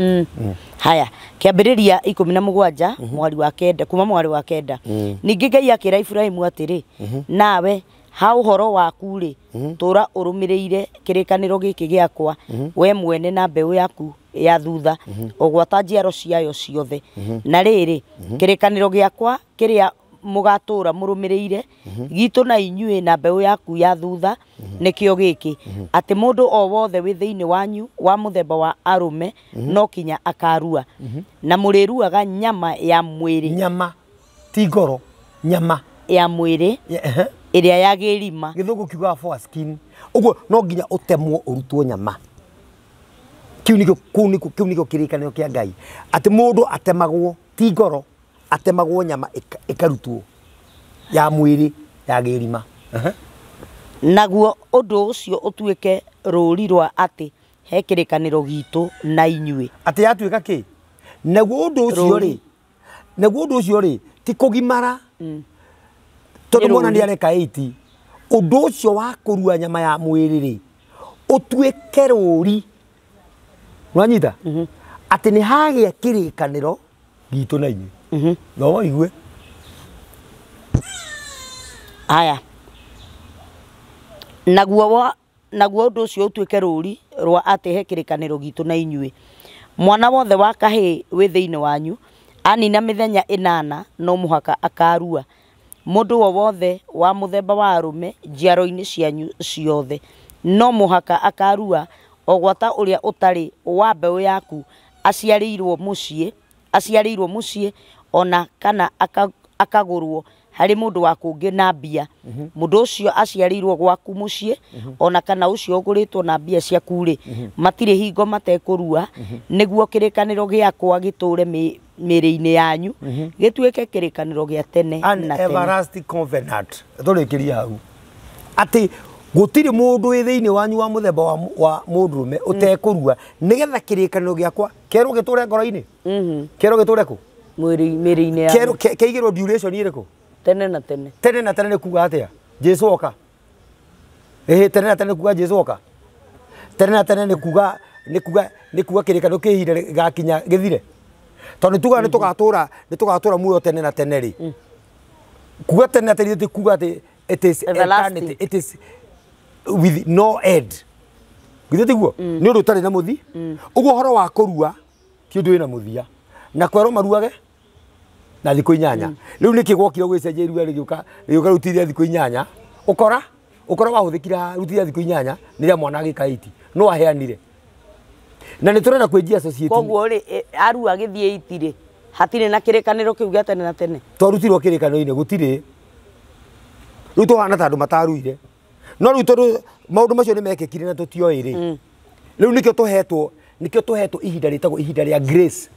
Haya, kĩambĩrĩria 17 mũhari wa 9, kuma mũhari wa 9. Ningĩ Ngai akĩra Iburahĩmu atĩrĩ, nawe ha ũhoro waku rĩ, tũra ũrũmĩrĩire kĩrĩkanĩro gĩkĩ gĩakwa, we mwene na mbeũ yaku ya thutha, o gwata njiaro ciayo ciothe. Na rĩrĩ, kĩrĩkanĩro gĩakwa kĩrĩa mũgatũra mũrũmĩrĩire gitũ na inyuĩ na mbeũ yaku ya thutha nĩkĩo gĩkĩ, atĩ mũndũ o wothe wĩ thĩinĩ wanyu wa mũthemba wa arũme no kinya akarua, na mũrĩruaga nyama ya mwĩrĩ. Nyama ti ngoro, nyama ya mwĩrĩ ĩrĩa ya gĩrima. Gĩthũngũ kiugaga foreskin. Ũguo no nginya ũtemwo ũrutwo nyama. Kĩu nĩkĩo kĩrĩkanĩro kĩa Ngai, atĩ mũndũ atemagwo ti ngoro, atemagwo nyama ĩkarutwo ya mwĩrĩ ya gĩrima. Naguo ũndũ ũcio ũtuĩke rũũri rwa atĩ he kĩrĩkanĩro gitũ na inyuĩ. Atĩ yatuĩka kĩ? Naguo ũndũ ũcio rĩ, naguo ũndũ ũcio rĩ ti kũgimara, tondũ mwana nĩ areka 80. Ũndũ ũcio wa kũrua nyama ya mwĩrĩ rĩ ũtuĩke rũũri. Nwanyita? Atĩ nĩ hagĩa kĩrĩkanĩro gitũ na inyuĩ. No ũigue. Haya. Naguo ũndũ ũcio ũtuĩke rũũri rwa atĩ he kĩrĩkanĩro gitũ na inyuĩ. Mwana wothe wa kahĩĩ wĩ thĩinĩ wanyu anina mĩthenya 8 no mũhaka akarua. Mũndũ o wothe wa mũthemba wa arũme njiaro-inĩ cianyu ciothe no mũhaka akarua, o gwata ũrĩa ũtarĩ wa mbeũ yaku aciarĩirwo mũciĩ ona kana akagũrwo harĩ mũndũ wa kũngĩ na mbia. Mũndũ ũcio aciarĩirwo gwaku mũciĩ ona kana ũcio ũgũrĩtwo na mbia ciaku rĩ, matirĩ hingo matekũrua, nĩguo kĩrĩkanĩro gĩakwa gĩtũre mĩĩrĩ-inĩ yanyu, gĩtuĩke kĩrĩkanĩro gĩa tene na tene. An everlasting covenant. Tũrĩkĩrie hau atĩ gũtirĩ mũndũ wĩ thĩinĩ wanyu wa mũthemba wa mũndũrũme ũtekũrua, nĩgetha kĩrĩkanĩro gĩakwa kerwo gĩtũre ngoro-inĩ, kerwo gĩtũre kũ? Mĩĩrĩ-inĩ yanyu. Kĩigĩrwo duration ĩrĩkũ? Tene na tene. Tene na tene nĩ kuga atĩa? Jesu oka. Ĩhĩ, tene na tene nĩ kuga Jesu oka. Tene na tene nĩ kuga kĩrĩkanĩro kĩ ihinda gĩgakinya gĩthire. Tondũ tugaga nĩ tũgatũra muoyo tene na tene rĩ. Kuga tene na tene ti kuga atĩ it is eternity, it is with no end. Githĩ tiguo? Nĩ ũndũ ũtarĩ na mũthi. Ũguo ũhoro wa kũrua ti ũndũ wĩna mũthia. Na kwerwo maruage na thikũ 8. Rĩu nĩkĩ gwokire gwĩcenjia irua rĩgĩũka rĩu ti rĩa thikũ 8. Ũkora wahũthĩkira rĩu ti rĩa thikũ 8 nĩ rĩa mwana agĩka 80. No aheanire. Na nĩ tũrenda kwĩnjia associate. Koguo rĩ arua agĩthiĩ 80 rĩ, hatirĩ na kĩrĩkanĩro kĩu gĩa tene na tene. Twarutirwo kĩrĩkanĩro-inĩ gũtirĩ. Rĩu tũhana ta andũ mataruire. No rĩu tondũ maũndũ macio nĩ mekĩkire na tũtioĩ rĩ, rĩu nĩkĩo tũhetwo ihinda rĩtagwo ihinda rĩa grace.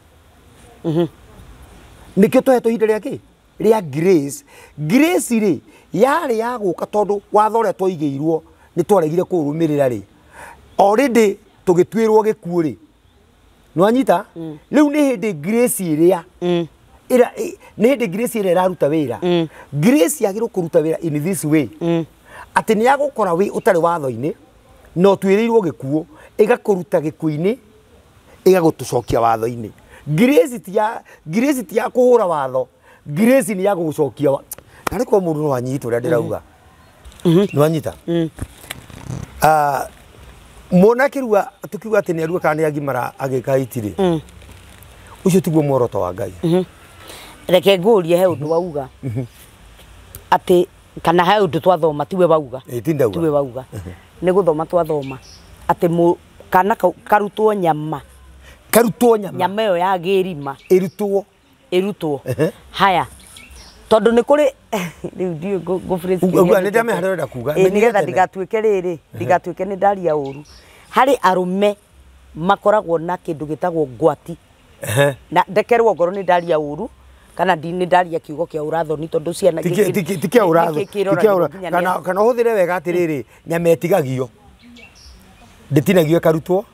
Nĩkĩo tũhetwo ihinda rĩa kĩ? Rĩa grace. Grace rĩ yarĩ ya gũka tondũ watho ũrĩa twaigĩirwo nĩ twaregire kũũrũmĩrĩra rĩ, already tũgĩtuĩrwo gĩkuũ rĩ. Nĩwanyita? Rĩu nĩ hĩndĩ grace ĩrĩa nĩ hĩndĩ grace ĩrĩa ĩraruta wĩra. Grace yagĩrĩirwo kũruta wĩra in this way, atĩ nĩ yagũkora wĩ ũtarĩ watho-inĩ na ũtuĩrĩirwo gĩkuũ, ĩgakũruta gĩkuũ-inĩ ĩgagũtũcokia watho-inĩ. Grace ti ya kũhũra watho, grace nĩ ya gũgũcokia. Na rĩkorwo mũndũ no anyite ũrĩa ndĩrauga. Nĩwanyita? Mwana akĩrua tũkiuga atĩ nĩ arua kana nĩ agimara agĩka 80 rĩ, ũcio tiguo muoroto wa Ngai. Reke ngũrie he ũndũ wauga atĩ kana he ũndũ twathoma tiwe wauga. Tiwe wauga. Nĩ gũthoma twathoma atĩ kana karutwo nyama. Karutwo nyama. Nyama ĩyo ya gĩrima ĩrutwo. Ĩrutwo. Haya, tondũ nĩ kũrĩ rĩu ndiũĩ ngũ phrase Uga kĩrĩa nĩ ndamenya harĩa ũrenda kuga. Ĩ, Menyire nĩgetha tene. ndigatuĩke rĩrĩ, ndigatuĩke nĩ ndaria ũru. Harĩ arũme makoragwo na kĩndũ gĩtagwo ngwati. Na ndekerwo ngoro nĩ ndaria ũru kana nĩ ndaria kiugo kĩa ũrathoni, tondũ ciana Ti kĩa ũratho, ti kĩa ũra kana kana ũhũthĩre wega atĩrĩrĩ, nyama ĩtigagio, ndĩtinagio ĩkarutwo.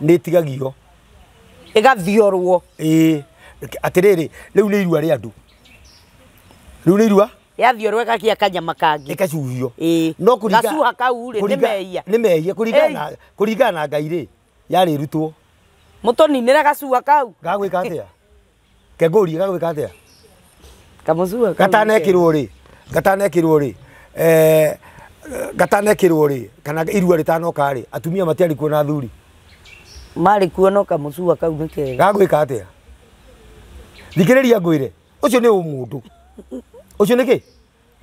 Nĩ ĩtigagio. Ĩgathiorwo. Ĩĩ, atĩrĩrĩ, rĩu nĩ irua rĩa andũ, rĩu nĩ irua. Yathiorwo ĩkagĩa kanyama kangĩ. Ĩkacuhio. Ĩĩ. No kũringa Gacuha kau rĩ, nĩ mehia. Nĩ mehia kũringana na kũringana na Ngai rĩ, yarĩ ĩrutwo. Mũtũninĩre gacuha kau. Gagwĩka atĩa? Kengũrie, gagwĩka atĩa? Kamũcuha kau nĩ kega. Gatanekĩrwo rĩ, gatanekĩrwo rĩ, gatanekĩrwo rĩ, kana irua rĩtanoka rĩ, atumia matiarĩ kuo na athuri. Marĩ kuo, no kamũcuha kau nĩ kega. Gagwĩka atĩa? Thikĩrĩria ngwĩre, ũcio nĩ ũmũndũ, ũcio nĩ kĩ?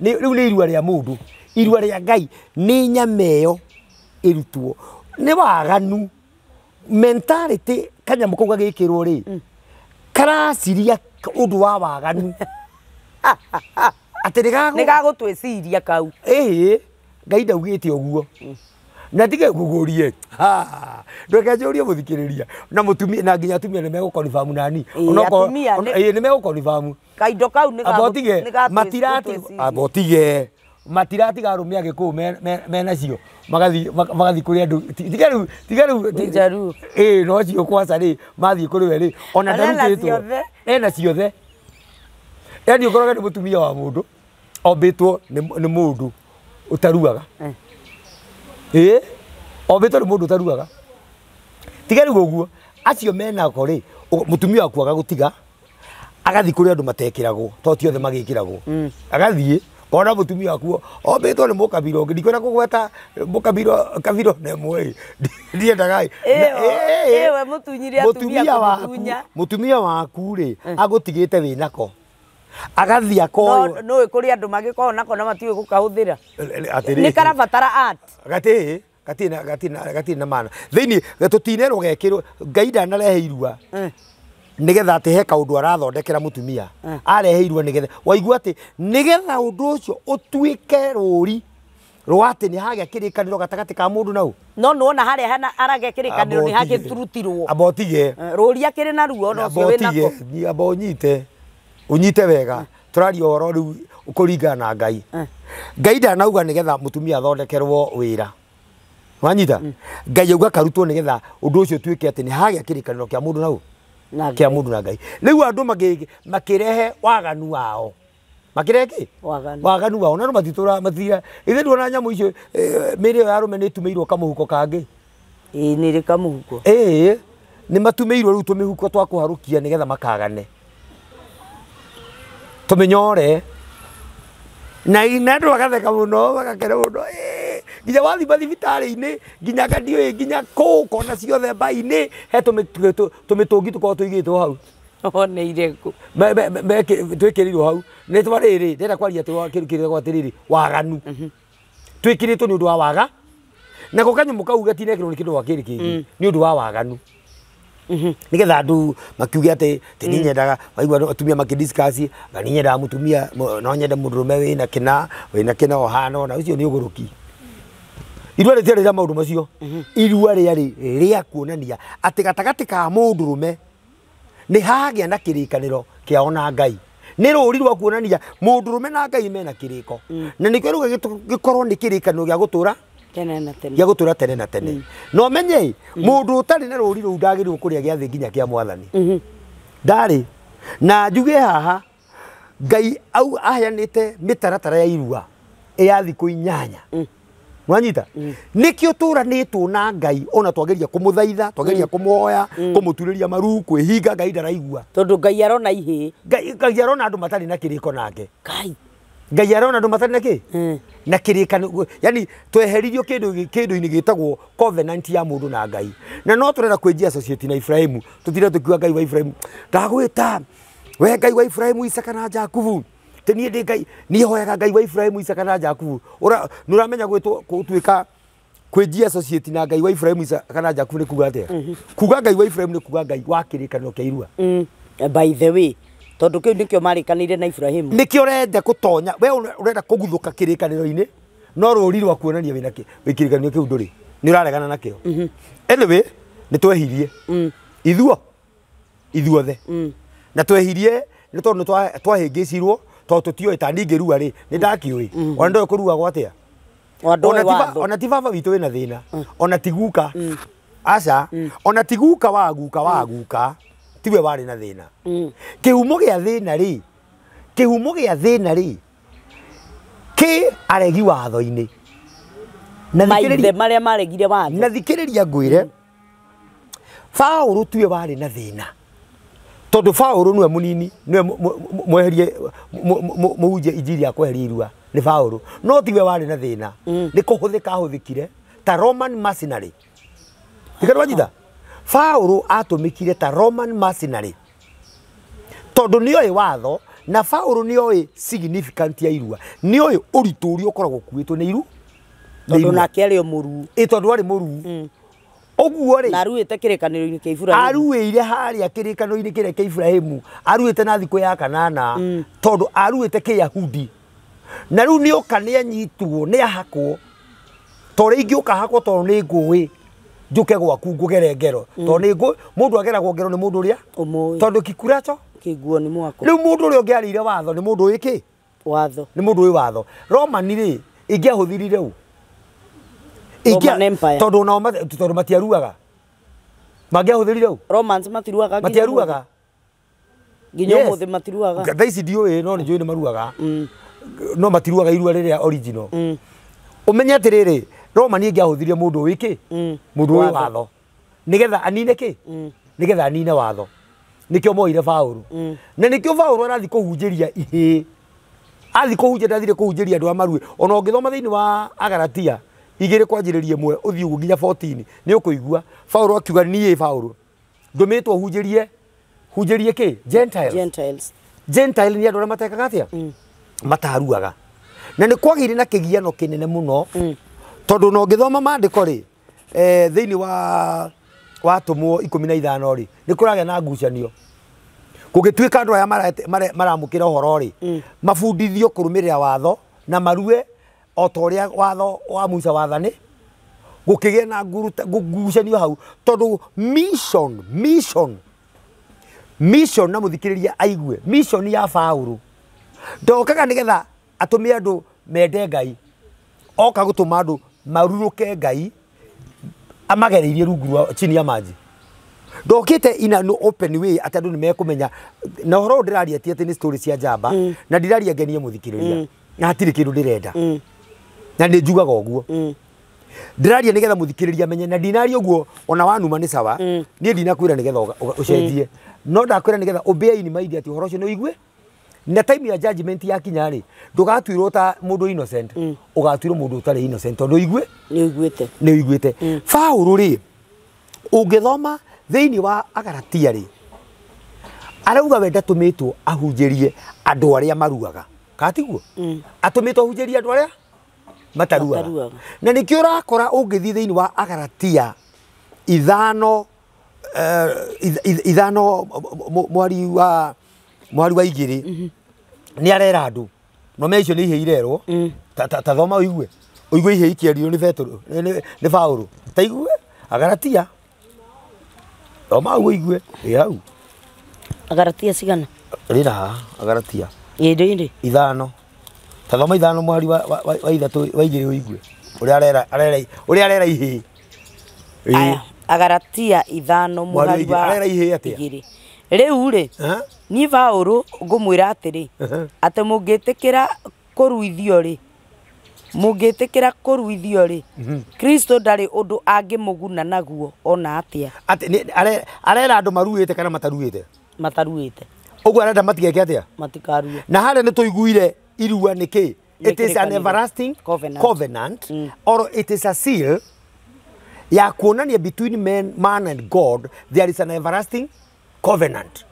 Rĩu nĩ irua rĩa mũndũ. Irua rĩa Ngai nĩ nyama ĩyo ĩrutwo. Nĩ waganu mentality. Kanyamũ kau gagĩkĩrwo rĩ, karaciria ũndũ wa waganu atĩ nĩ Nĩ gagũtwĩciria kau. Ĩhĩ, Ngai ndaugĩte ũguo. Na tige ngũgũrie, ndweke njũrie mũthikĩrĩria na mũtumia, na nginya atumia nĩ megũkonfamu nani. Ĩĩ, atumia Ĩĩ, nĩ megũkonfamu. Kaindo kau nĩ Amba ũtige nĩ gagũtwĩ- matirati gũtwĩciria. Amba ũtige, matiratiga arũme agĩkũyũ menacio magathiĩ magathiĩ kũrĩ andũ. Tiga rĩu, tiga rĩu. Njaruo. Ĩĩ, no acio kwaca rĩ, mathiĩ kũrĩ we rĩ, ona Ona ena ndarutĩtwo. ciothe. Ena ciothe. Yani ũkoraga nĩ mũtumia wa mũndũ ombĩtwo nĩ mũndũ ũtaruaga. Ĩĩ, ombĩtwo nĩ mũndũ ũtaruaga. Tiga rĩu ũguo, acio menako rĩ, mũtumia waku agagũtiga, agathiĩ kũrĩ andũ matekĩragwo, to ti othe magĩkĩragwo. Agathiĩ kona mũtumia waku ombĩtwo nĩ mũkabira ũngĩ. Ndikwenda kũgweta mũkabira, kabira na ĩmwe ĩ, ndiendaga ĩ. Ĩwe mũtunyire atumia. Mũtumia waku Kũmũtunya. Mũtumia waku rĩ, agũtigĩte wĩnako, agathiĩ akoywo. Nũĩ kũrĩ andũ magĩkoragwo nako na matiũĩ gũkahũthĩra. Atĩrĩrĩ. Nĩ karabatara art. Gatĩ gatirĩ na gatirĩ na gatirĩ na mana thĩinĩ, tũtinerwo gekĩrwo. Ngai ndanarehe irua nĩgetha atĩ he kaũndũ arathondekera mũtumia. Arehe irua nĩgetha waigua atĩ nĩgetha ũndũ ũcio ũtuĩke rũri rwa atĩ nĩ hagĩa kĩrĩkanĩro gatagatĩ ka mũndũ nau. No nĩwona harĩa hana aragĩa kĩrĩkanĩro nĩ hagĩturutirwo. Amba ũtige. Rũri akĩrĩ naruo no Amba ũcio wĩnako. ũtige, amba ũnyite, ũnyite wega. Tũraria ũhoro rĩu kũringana na Ngai. Ngai ndanauga nĩgetha mũtumia athondekerwo wĩra. Wanyita? Ngai auga karutwo nĩgetha ũndũ ũcio ũtuĩke atĩ nĩ hagĩa kĩrĩkanĩro kĩa mũndũ nau Na kĩa Ngai. Mũndũ na Ngai. Rĩu andũ makĩrehe waganu wao, makĩrehe kĩ? Waganu. Waganu wao. Na andũ matitũra matira ithe nduona nyamũ icio, mĩĩrĩ ĩyo ya arũme nĩ ĩtumĩirwo kamũhuko kangĩ. Ĩĩ, nĩ rĩ kamũhuko. Ĩĩ, nĩ matumĩirwo rĩu tũmĩhuko twa kũharũkia nĩgetha makagane tũmĩnyore na andũ magatheka mũno, magakena mũno. Ĩĩ, nginya wathiĩ mathibitarĩ-inĩ, nginya kandiũĩ, nginya kũ kona ciothe mbai-inĩ he tũmĩtũngi tũkoragwo tũigĩtwo hau. Oneire kũ? Twĩkĩrĩirwo hau nĩ twa rĩrĩ. Ndĩrenda kwaria atĩ kĩndũ kĩrĩa atĩrĩrĩ, waganu twĩkĩrĩtwo nĩ ũndũ wa waga, nako kanyamũ kau gatinekĩrwo nĩ kĩndũ gwa kĩrĩ kĩngĩ, nĩ ũndũ wa waganu, nĩgetha andũ makiuge atĩ atĩ niĩ nyendaga, waigua andũ atumia makĩdiscuss, nga niĩ nyendaga mũtumia no nyende mũndũrũme wĩna kĩna, wĩna kĩna ũhana ũna. Ũcio nĩ ũgũrũki. Irua rĩtiarĩ rĩa maũndũ macio. Irua rĩarĩ rĩa kuonania atĩ gatagatĩ ka mũndũrũme nĩ hagĩa na kĩrĩkanĩro kĩao na Ngai. Nĩ rũri rwa kuonania mũndũrũme na Ngai mena kĩrĩko, na nĩkĩo rĩu gĩkorwo nĩ kĩrĩkanĩro gĩa gũtũra tene na tene. Gĩa gũtũra tene na tene. Na ũmenye mũndũ ũtarĩ na rũri rũu ndagĩrĩirwo kũrĩa gĩathĩ nginya kĩa Mwathani. Ndarĩ na njuge haha, Ngai au aheanĩte mĩtaratara ya irua ya thikũ 8. Mwanyita? Nĩkĩo tũranĩtwo na Ngai, ona twageria kũmũthaitha, twageria kũmũhoya, kũmũturĩria maru, kwĩhinga, Ngai ndaraigua. Tondũ Ngai arona ihĩĩ. Ngai arona andũ matarĩ na kĩrĩko nake. Ngai. Ngai arona andũ matarĩ na kĩ? Na kĩrĩkanĩro. Yani tweheririo kĩndũ kĩndũ-inĩ gĩtagwo covenant ya mũndũ na Ngai. Na no tũrenda kwĩnjia associate na Ibrahimu, tũtire tũkiuga Ngai wa Ibrahimu, ndagwĩta we Ngai wa Ibrahimu, Isaka na Jakubu. Tĩ niĩ ndĩ Ngai, niĩ hoyaga Ngai wa Ibrahimu, Isaka na Jakubu. Ũra nĩ ũramenya gwĩtwo gũtuĩka kwĩnjia associate na Ngai wa Ibrahimu, Isaka na Jakubu nĩ kuga atĩa? Kuga Ngai wa Ibrahimu nĩ kuga Ngai wa kĩrĩkanĩro kĩa irua. By the way, Tondu kiu nikio marikanire na Ibrahimu. Nikio urenda kutonya we urenda kuguthuka kirikaniro-ini no ruri rwa kuonania wina kirikaniro kiu nduri ni uraregana nakio. Anyway ni twehirie ithuo ithuothe na twehirie ni tondu twahingicirwo tondu tutioĩ ta ningĩrua rĩ nĩ ndakiũĩ ona ndoĩ kũruagwo atĩa. Ona ti baba witũ wĩna thĩna ona ti guka aca ona ti guka wa guka wa guka tiwe warĩ na thĩna. Kĩhumo gĩa thĩna rĩ kĩhumo gĩa thĩna rĩ kĩ aregi watho-inĩ na maithe marĩa maregire watho na thikĩrĩria ngwĩre Paũlũ tiwe warĩ na thĩna tondu Paũlũ niwe munini niwe mweherie muhunjie injiri ya kweheria irua ni Paũlũ no tiwe warĩ na thĩna nĩ kũhũthĩka ahũthĩkire ta Roman mercenary. Ikarwanyita Paũlũ atũmĩkire ta Roman mercenary tondu nĩoĩ watho na Paũlũ nĩoĩ significant ya irua nĩoĩ ũritũ ũrĩa ũkoragwo ũkuĩtwo nĩ iru tondu nake arĩ o mũruu ĩ tondu arĩ mũruu ũguo rĩ na aruĩte kĩrĩkanĩro-inĩ kĩa Ibrahimu aruĩire harĩa kĩrĩkanĩro-inĩ kĩrĩa kĩa Ibrahimu aruĩte na thikũ ya kanana tondu aruĩte kĩyahudi na rĩu nĩoka nĩanyitwo nĩahakwo to rĩu ingĩũka hakwo tondũ nĩ ngũĩ njuke gwaku ngũgere ngero tondũ nĩ ngũ mũndũ ageragwo ngero nĩ mũndũ ũrĩa ũmũĩ tondũ kikuracho kĩguo nĩ mwako rĩu mũndũ ũrĩa ũngĩarĩire watho nĩ mũndũ ũĩ kĩ watho nĩ mũndũ ũĩ watho Romani rĩ ingĩahũthirire ũ tondu nao tondu matiaruaga mangĩahũthĩrire ũ Romans matiruaga matiaruaga nginya ũmũthĩ matiruaga thaa ici ndiũĩ no nĩ njũĩ nĩ maruaga no matiruaga irua rĩrĩa original ũmenye atĩrĩrĩ Romani ĩngĩahũthĩrire mũndũ ũĩ kĩ mũndũ ũĩ watho nĩgetha anine kĩ nĩgetha anine watho nĩkĩo moire Paũlũ na nĩkĩo Paũlũ arathiĩ kũhunjĩria ihĩĩ athiĩ kũhunjia ndathire kũhunjĩria andũ a marue ona ũngĩthoma thĩinĩ wa Agalatia igĩrĩ kwanjĩrĩria ĩmwe ũthiĩ ũguo nginya 14 nĩ ũkũigua Paũlũ akiuga niĩ Paũlũ ndũmĩtwo hunjĩrie hunjĩrie kĩ Gentiles. Gentiles Gentile nĩ andũ arĩa matekaga atĩa mataruaga na nĩ kwagĩire na kĩgiano kĩnene mũno tondũ ona ũngĩthoma maandĩko rĩ thĩinĩ wa atũmwo 15 rĩ nĩ kũragĩa na ngucanio kũngĩtuĩka andũ aya maramũkĩra ũhoro rĩ mabundithio kũrũmĩrĩra watho na marue o ta ũrĩa watho wa Musa wathani gũkĩgĩa na ngucanio hau tondũ mission mission mission na mũthikĩrĩria aigue mission ya Paũlũ ndokaga nĩgetha atũme andũ mende Ngai oka gũtũma andũ marurũke Ngai amagereirie rungu rwa chini ya maji ndokĩte ina no open way atĩ andũ nĩmekũmenya na ũhoro ũyũ ndĩraria ti atĩ nĩ story cia njamba na ndiraria ngenie mũthikĩrĩria na hatirĩ kĩndũ ndĩrenda na nĩ njugaga ũguo ndĩraria nĩgetha mũthikĩrĩria amenye na ndinaria ũguo ona wanuma nĩ sawa niĩ ndinakwĩra nĩgetha ũcenjie no ndakwĩra nĩgetha ũbear in mind atĩ ũhoro ũcio nĩ ũigue na time ya judgment yakinya rĩ ndũgatuĩrwo ta mũndũ innocent ũgatuĩrwo mũndũ ũtarĩ innocent tondũ ũigue nĩ ũiguĩte nĩ ũiguĩte Paũlũ rĩ ũngĩthoma thĩinĩ wa Agalatia rĩ arauga we ndatũmĩtwo ahunjĩrie andũ arĩa maruaga katiguo atũmĩtwo ahunjĩrie andũ arĩa mataruaga na nĩkĩo ũrakora ũngĩthiĩ thĩinĩ wa Agalatia ithano ithano mwari wa igĩrĩ nĩ arera andũ no me icio nĩ ihĩĩ irerwo ta thoma ũigue ũigue ihĩĩ ikĩario nĩ Petero nĩ Paũlũ ta igue Agalatia thoma ũigue ĩ hau Agalatia cigana rĩra haha Agalatia ĩndĩ ithano ta thoma ithano mwari wa ithatũ wa igĩrĩ ũigue ũrĩa arera ũrĩa arera ihĩĩ. Aya Agalatia ithano mwari wa arera ihĩĩ atĩa igĩrĩ rĩu rĩ niĩ Paũlũ ngũmwĩra atĩrĩ atĩ mũngĩtĩkĩra kũruithio rĩ mũngĩtĩkĩra kũruithio rĩ Kristo ndarĩ ũndũ angĩmũguna naguo ona atĩa. Atĩ arera andũ maruĩte kana mataruĩte mataruĩte ũguo arenda matigeke atĩa matikarue na harĩa nĩ tũiguire irua nĩ kĩ it is an everlasting covenant or it is a seal ya kuonania between man and God there is an everlasting covenant.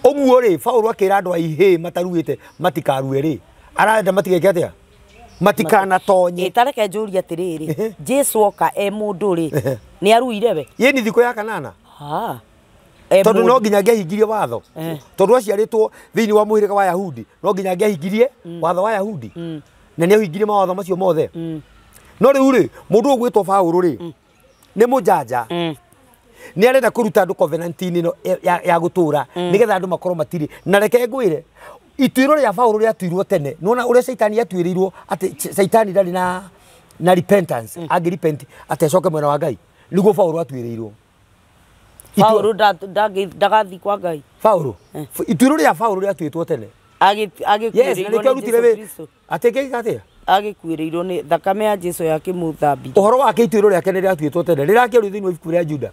Ũguo rĩ Paũlũ akĩra andũ a ihĩĩ mataruĩte matikarue rĩ arenda matigeke atĩa matikanatonye. Tareke njũrie atĩrĩrĩ Jesu oka e mũndũ rĩ nĩ aruire we yĩ ni thikũ ya kanana. Ha Tondũ no nginya angĩahingirie watho. Tondũ aciarĩtwo thĩinĩ wa mũhĩrĩga wa Yahudi, no nginya angĩahingirie watho wa Yahudi. Na nĩ ahingirie mawatho macio mothe. No rĩu rĩ, mũndũ ũgwĩtwo Paũlũ rĩ, nĩ mũjanja. Nĩ arenda kũruta andũ covenant-inĩ ĩno ya gũtũra nĩgetha andũ makorwo matirĩ. Na reke ngwĩre, ituĩro rĩa Paũlũ rĩatuirwo tene. Nĩwona ũrĩa Caitani atuĩrĩirwo atĩ Caitani ndarĩ na repentance, angĩ repent atĩ acoke mwena wa Ngai. Nĩguo Paũlũ atuĩrĩirwo. Paũlũ ndagathiĩ kwa Ngai. Paũlũ, ituĩro rĩa Paũlũ rĩatuĩtwo tene. Yes, na Agĩkuĩrĩirwo nĩkĩo nĩ arutire Jesũ wĩ Kristo. atĩ kĩka atĩa? Agĩkuĩrĩirwo nĩ thakame ya Jesũ yakĩmũthambirie. Ũhoro wake ituĩro rĩake nĩ rĩatuĩtwo tene. Rĩrakĩario thĩinĩ wa ibuku rĩa Juda.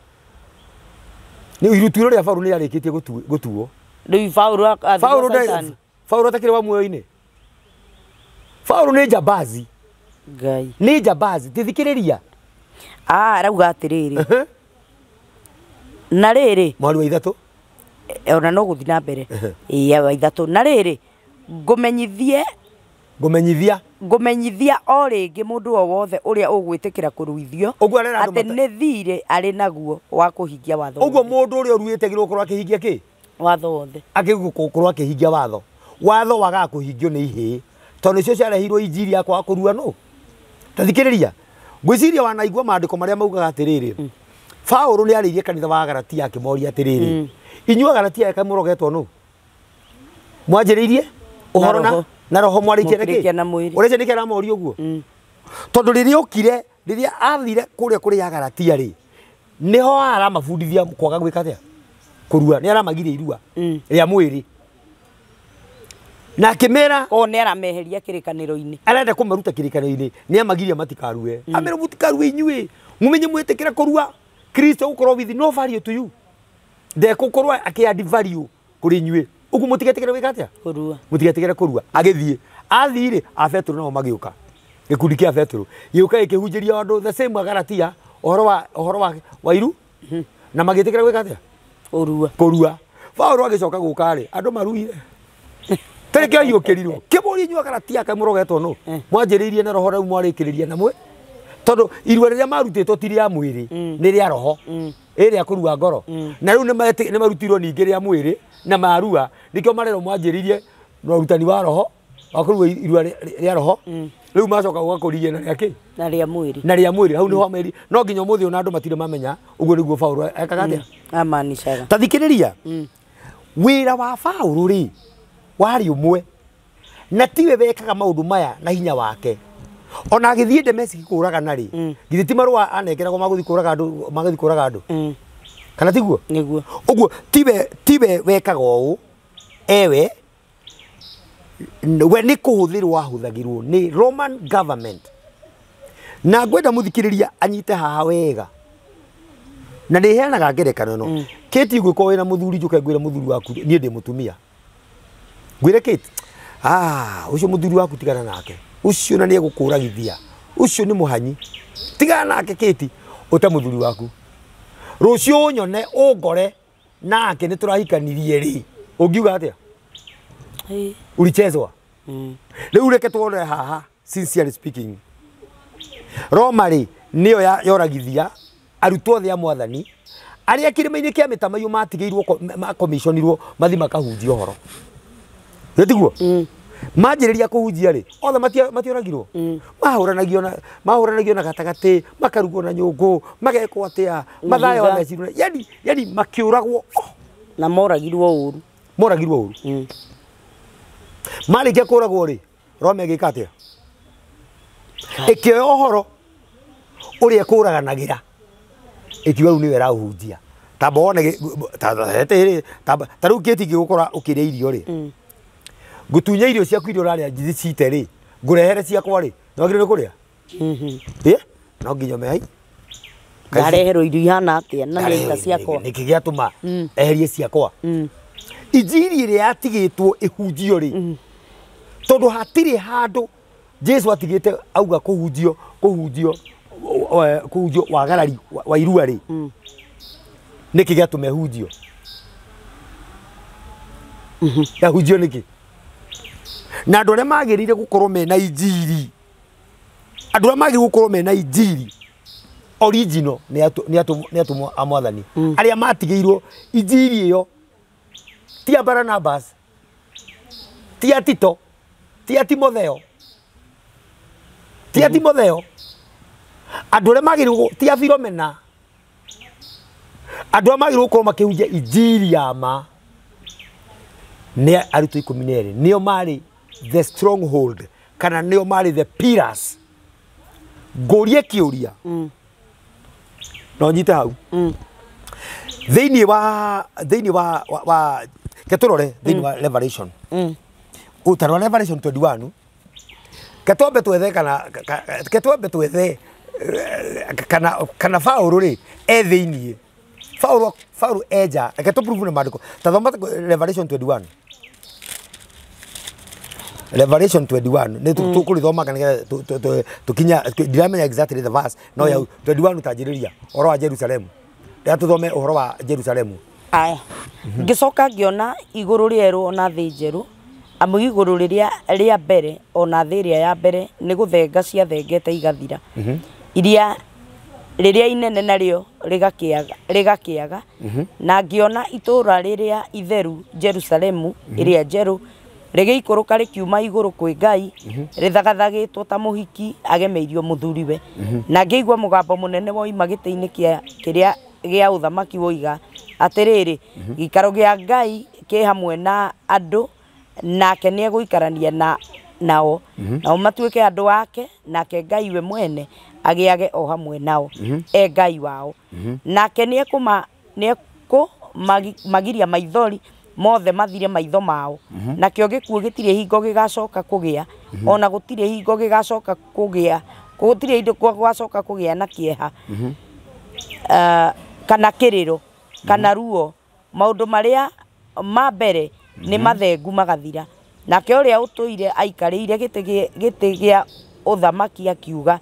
Nĩ ituĩro rĩa Paũlũ nĩ rĩarĩkĩtie gũtuo. Rĩu Paũlũ athiĩ Paũlũ gwa Caitani. Paũlũ atakĩrĩ wa muoyo-inĩ. Paũlũ nĩ njambazi. Ngai. Nĩ njambazi. Tithikĩrĩria. Arauga atĩrĩrĩ. Na rĩrĩ. Mwari wa ithatũ. Ona no gũthiĩ na mbere. Ĩĩ wa ithatũ. Na rĩrĩ, ngũmenyithie Ngũmenyithia. Ngũmenyithia o rĩngĩ mũndũ o wothe ũrĩa ũgwĩtĩkĩra kũruithio Ũguo arera andũ atĩ nĩ thiirĩ arĩ naguo wa kũhingia watho Ũguo wothe. mũndũ ũrĩa ũruĩte agĩrĩirwo gũkorwo akĩhingia kĩ? Watho wothe. Agĩrĩirwo gũkorwo akĩhingia watho. Watho wagaga kũhingio nĩ ihĩĩ. Tondũ nĩcio ciarehirwo injiri ya kwaga kũrua nũ. Ta thikĩrĩria. Ngwĩciria wanaigua maandĩko marĩa maugaga atĩrĩrĩ. Paũlũ nĩ arĩirie kanitha wa Galatia akĩmoria atĩrĩrĩ. Inyuĩ Galatia eka mũrogetwo nũ? Mwanjĩrĩirie ũhoro na roho mwarĩkia na kĩ? Na mwĩrĩ. Ũreciria nĩkĩ aramoria ũguo? Tondũ rĩrĩa okire, rĩrĩa athire kũrĩa kũrĩ ya Galatia rĩ, nĩho aramabundithia kwaga gwĩka atĩa? Kũrua. Nĩ aramagiria irua rĩa mwĩrĩ. Na akĩmera O nĩ arameheria kĩrĩkanĩro-inĩ. Arenda kũmaruta kĩrĩkanĩro-inĩ, nĩ amagiria matikarue. Amera mũtikarue inyuĩ. Mũmenye mwĩtĩkĩra kũrua. Kristo gũkorwo with no value to you. Ndekũkorwo akĩ-add value kũrĩ inyuĩ. Ũguo mũtigetĩkĩre gwĩka atĩa? Kũrua. Mũtigetĩkĩre kũrua. Agĩthiĩ. Athiĩ rĩ, a Petero nao magĩũka. Gĩkundi kĩa Petero. Gĩũka gĩkĩhunjĩria andũ the same Galatia ũhoro wa iru na magĩtĩkĩra gwĩka atĩa? Kũrua. Kũrua. Paũlũ agĩcoka gũka rĩ, andũ maruire. Tarĩ kĩo ahiũkĩrirwo. Kĩmũria inyuĩ Galatia kaĩ mũrogetwo nũ? Mwanjĩrĩirie na roho rĩu mwarĩkĩrĩria na mwĩ. Tondũ irua rĩrĩa marutĩtwo ti rĩa mwĩrĩ, nĩ rĩa roho. Ĩ rĩa kũrua ngoro. Na rĩu nĩ marutirwo ningĩ rĩa mwĩrĩ na marua. Nĩkĩo marerwo mwanjĩrĩirie na ũrutani wa roho, wa kũrua irua rĩa roho. Rĩu macoka gũgakũririe na rĩa kĩ? Na rĩa mwĩrĩ. Na rĩa mwĩrĩ. Hau nĩho meri. No nginya ũmũthĩ ona andũ matirĩ mamenya ũguo nĩguo Paũlũ ekaga atĩa? Amaanishaga. Ta thikĩrĩria. Wĩra wa Paũlũ rĩ, warĩ ũmwe. Na tiwe wekaga maũndũ maya na hinya wake. Ona agĩthiĩ Dameski kũragana rĩ, githĩ ti marũa anengeragwo magũthiĩ kũraga andũ, magũthiĩ kũraga andũ? Kana tiguo? Nĩguo. Ũguo tiwe wekaga ũũ, ewe we nĩ kũhũthĩrwo ahũthagĩrwo nĩ Roman government. Na ngwenda mũthikĩrĩria anyite haha wega. Na nĩ heanaga ngerekano ĩno. Kate ũngĩkorwo wĩna mũthuri njũke ngwĩre mũthuri waku niĩ ndĩ mũtumia. Ngwĩre Kate, ũcio mũthuri waku tigana nake. Ũcio na nĩ egũkũragithia. Ũcio nĩ mũhanyi. Tigana nake Kate, ũte mũthuri waku. Rũciũ ũnyone ũngore nake nĩ tũrahikanirie rĩ. Ũngiuga atĩa? Ulichezwa. Rĩu reke tuone haha, sincerely speaking. Roma rĩ nĩyo yoragithia arutwo othe a mwathani arĩa kĩrĩma-inĩ kĩa mĩtamaiyũ matigĩirwo makomiconirwo mathiĩ makahunjie ũhoro. Nĩ tiguo? Manjĩrĩria kũhunjia rĩ, othe matioragirwo. Mahũranagio na gatagatĩ, makarugwo na nyũngũ, magekwo atĩa, Mathayo athecirwo. Yani makĩũragwo. Na moragirwo ũru. Moragirwo ũru. Marĩkia kũragwo rĩ, Roma ĩgĩka atĩa? Ĩkĩoya ũhoro ũrĩa ĩkũraganagĩra. Ĩkiuga rĩu nĩwe ĩraũhunjia. Tamba wone ta rĩu Kate ingĩgũkora ũkĩrĩa irio rĩ, ngũtunya irio ciaku iria ũrarĩa njicite rĩ, ngũrehere ciakwa rĩ, nĩ wagĩrĩirwo nĩ kũrĩa? No nginya ũmehai. Ndareherwo irio ihana atĩa na nĩ ita ciakwa. Nĩkĩ gĩatũma eherie ciakwa? Injiri ĩrĩa yatigĩtwo ĩhunjio rĩ, tondũ hatirĩ handũ Jesu atigĩte auga kũhunjio kũhunjio wagarari wa irua rĩ, nĩkĩ gĩatũma ĩhunjio? Yahunjio nĩkĩ? Na andũ arĩa magĩrĩire gũkorwo mena injiri, andũ arĩa magĩrĩire gũkorwo mena injiri Original nĩ atũmwo a Mwathani arĩa matigĩirwo injiri ĩyo, ti a Barnabas, ti a Tito, ti a Timotheo, ti a Timotheo, andũ arĩa magĩrĩirwo, ti a Filomena, andũ arĩa magĩrĩirwo gũkorwo makĩhunjia injiri ya ma nĩ arutwo 12. Nĩo marĩ the stronghold, kana nĩo marĩ the pillars. Ngũrie kĩũria, no nyite hau thĩinĩ wa ke tũrore thĩinĩ wa Revelation, ũtaro wa Revelation 21. Ke twambe twethe kana ke twambe twethe kana Paũlũ rĩ e thĩiniĩ. Paũlũ enja, reke tũ prove na maandĩko. Ta thoma Revelation 21, Revelation 21 nĩ tũkũrĩthoma kana nĩgetha tũkinya. Ndiramenya exactly the verse, no ya 21 ũtanjĩrĩria ũhoro wa Jerusalemu. Rĩrĩa tũthome ũhoro wa Jerusalemu. Aya, ngĩcoka ngĩona igũrũ rĩerũ ona thĩ njerũ, amu igũrũ rĩrĩa rĩa mbere ona thĩ ĩrĩa ya mbere nĩ gũthenga ciathengete igathira. Iria rĩrĩa inene narĩo rĩgakĩaga. Na ngĩona itũũra rĩrĩa itheru, Jerusalemu ĩrĩa njerũ, rĩgĩikũrũka rĩkiuma igũrũ kwĩ Ngai, rĩthagathagĩtwo ta mũhiki agemeirio mũthuriwe. Na ngĩigua mũgambo mũnene woima gĩtĩ-inĩ kĩa kĩrĩa gĩa ũthamaki woiga atĩrĩrĩ, gĩikaro gĩa Ngai kĩ hamwe na andũ, nake nĩ egũikarania na nao, nao matuĩke andũ ake, nake Ngai we mwene agĩage o hamwe nao e Ngai wao. Nake nĩ ekũmagiria maithori mothe mathire maitho mao, nakĩo gĩkuũ gĩtirĩ hingo gĩgacoka kũgĩa, ona gũtirĩ hingo gĩgacoka kũgĩa, gũtirĩ hingo gũgacoka kũgĩa na kĩeha kana kĩrĩro kana ruo. Maũndũ marĩa ma mbere nĩ mathengu magathira. Nake ũrĩa ũtũire aikarĩire gĩtĩ gĩa ũthamaki akiuga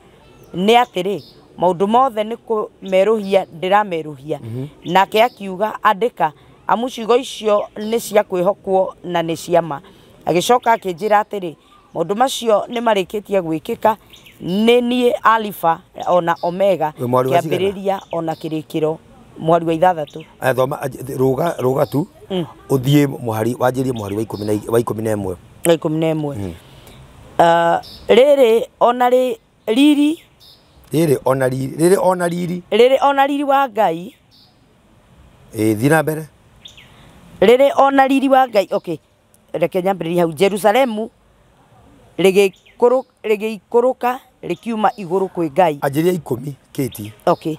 nĩ atĩrĩ, maũndũ mothe nĩ kũmerũhia ndĩramerũhia. Nake akiuga, andĩka, amu ciugo icio nĩ cia kwĩhokwo na nĩ cia ma. Agĩcoka akĩnjĩra atĩrĩ, maũndũ macio nĩ marĩkĩtie gwĩkĩka. Nĩ niĩ Alifa ona Omega, Wĩ mwari wa cigana? kĩambĩrĩria ona kĩrĩkĩro. Mwari wa 6. Aya, thoma rũga rũga tu ũthiĩ mũhari, wanjĩrie mũhari wa 11. Wa 11. Rĩrĩ ona rĩ riri Rĩrĩ ona riri, rĩrĩ ona riri. Rĩrĩ ona riri wa Ngai. Ĩ, thiĩ na mbere. Rĩrĩ ona riri wa Ngai. Okay, reke nyambĩrĩrie hau. Jerusalemu rĩgĩikũrũka rĩkiuma igũrũ kwĩ Ngai. Anjĩria 10 kĩti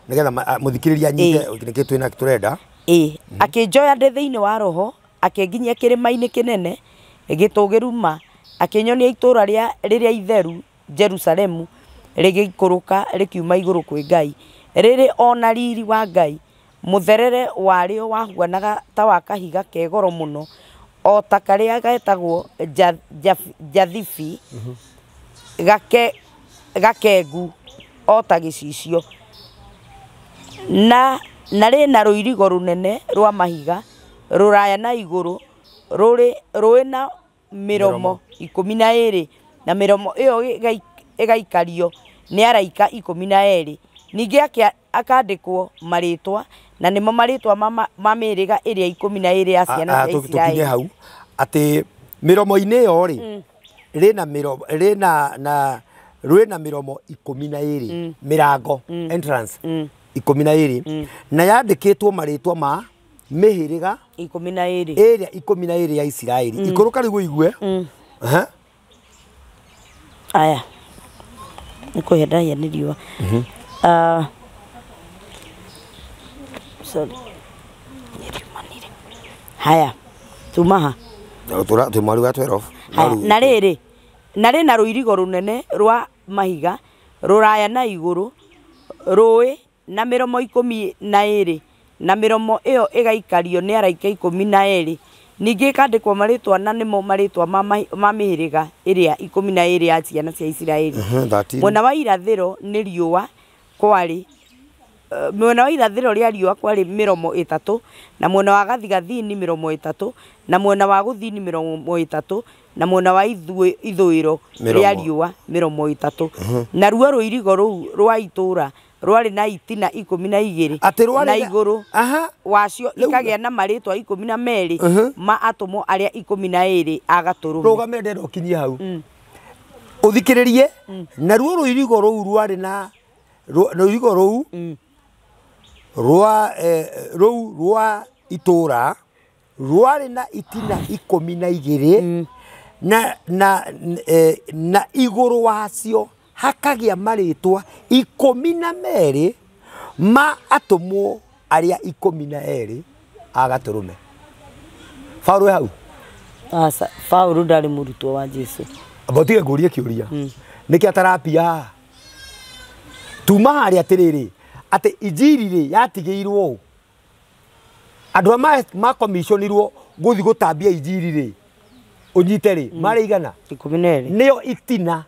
nĩgetha mũthikĩrĩria anyite nĩkĩ twĩna tũrenda. Ĩ, akĩnjoya ndĩ thĩinĩ wa roho, akĩnginyia kĩrĩma-inĩ kĩnene gĩtũũgĩru ma, akĩnyonia itũũra rĩa rĩrĩa itheru, Jerusalemu, rĩgĩikũrũka rĩkiuma igũrũ kwĩ Ngai, rĩrĩ ona riri wa Ngai. Mũtherere warĩo wahuanaga ta wa kahiga ke goro mũno, o ta karĩa getagwo jathibi, gakengu o ta gĩcicio. Na rĩna rũirigo rũnene rwa mahiga rũraya na igũrũ, rũrĩ rũĩ na mĩromo 12, na mĩromo ĩyo ĩgaikario nĩ araika 12. Ningĩ akandĩkwo marĩtwa, na nĩmo marĩtwa ma mĩhĩrĩga ĩrĩa 12 ya ciana cia Tũkinye Isiraeli. Hau atĩ mĩromo-inĩ ĩyo rĩ, rĩna mĩromo rĩna na rwĩna mĩromo 12, mĩrango, entrance 12, na yandĩkĩtwo marĩtwa ma mĩhĩrĩga 12. Ĩrĩa 12 ya Isiraeli. Ikũrũka rĩu ũigue. Aha. Aya, nĩ kũhĩa ndahĩa nĩ riũa. Ah, sorry, nĩ riumanire. Haya, tuma ha? Twĩ mweri wa 12. Haya, na rĩrĩ na rĩna rũirigo rũnene rwa mahiga rũraya na igũrũ, rũĩ na mĩromo 12, na mĩromo ĩyo ĩgaikario nĩ araika 12. Ningĩ ĩkandĩkwo marĩtwa, na nĩmo marĩtwa ma mĩhĩrĩga ĩrĩa 12 ya ciana cia Isiraeli. 13. Mwena wa irathĩro nĩ riũa kwarĩ mwena wa irathĩro rĩa riũa kwarĩ mĩromo 3, na mwena wa gathigathini mĩromo 3, na mwena wa gũthini mĩromo 3, na mwena wa ithũĩro rĩa Mĩromo. riũa mĩromo 3. Naruo rũirigo rũu rwa itũũra Rwarĩ na itina 12 Atĩ rwarĩ na igũrũ Aha. wacio Rĩu- ikagĩa na marĩtwa 12 ma atũmwo arĩa 12 a Gatũrũme. Rũgame ndenda ũkinyie hau. Ũthikĩrĩrie naruo rũirigo rũu rwarĩ na rũirigo rũu rwa rũu rwa itũra rwarĩ na itina 12 na igũrũ wacio hakagĩa marĩtwa 12 ma atũmwo arĩa 12 a Gatũrũme. Paũlũ hau. Aca, Paũlũ ndarĩ mũrutwo wa Jesũ. Amba ũtige ngũrie kĩũria. Nĩkĩ atarapia? Tuma harĩa atĩrĩrĩ, atĩ injiri rĩ yatigĩirwo ũ? Andũ arĩa makomiconirwo gũthiĩ gũtambia injiri rĩ, ũnyite rĩ, marĩ igana? 12. Nĩo itina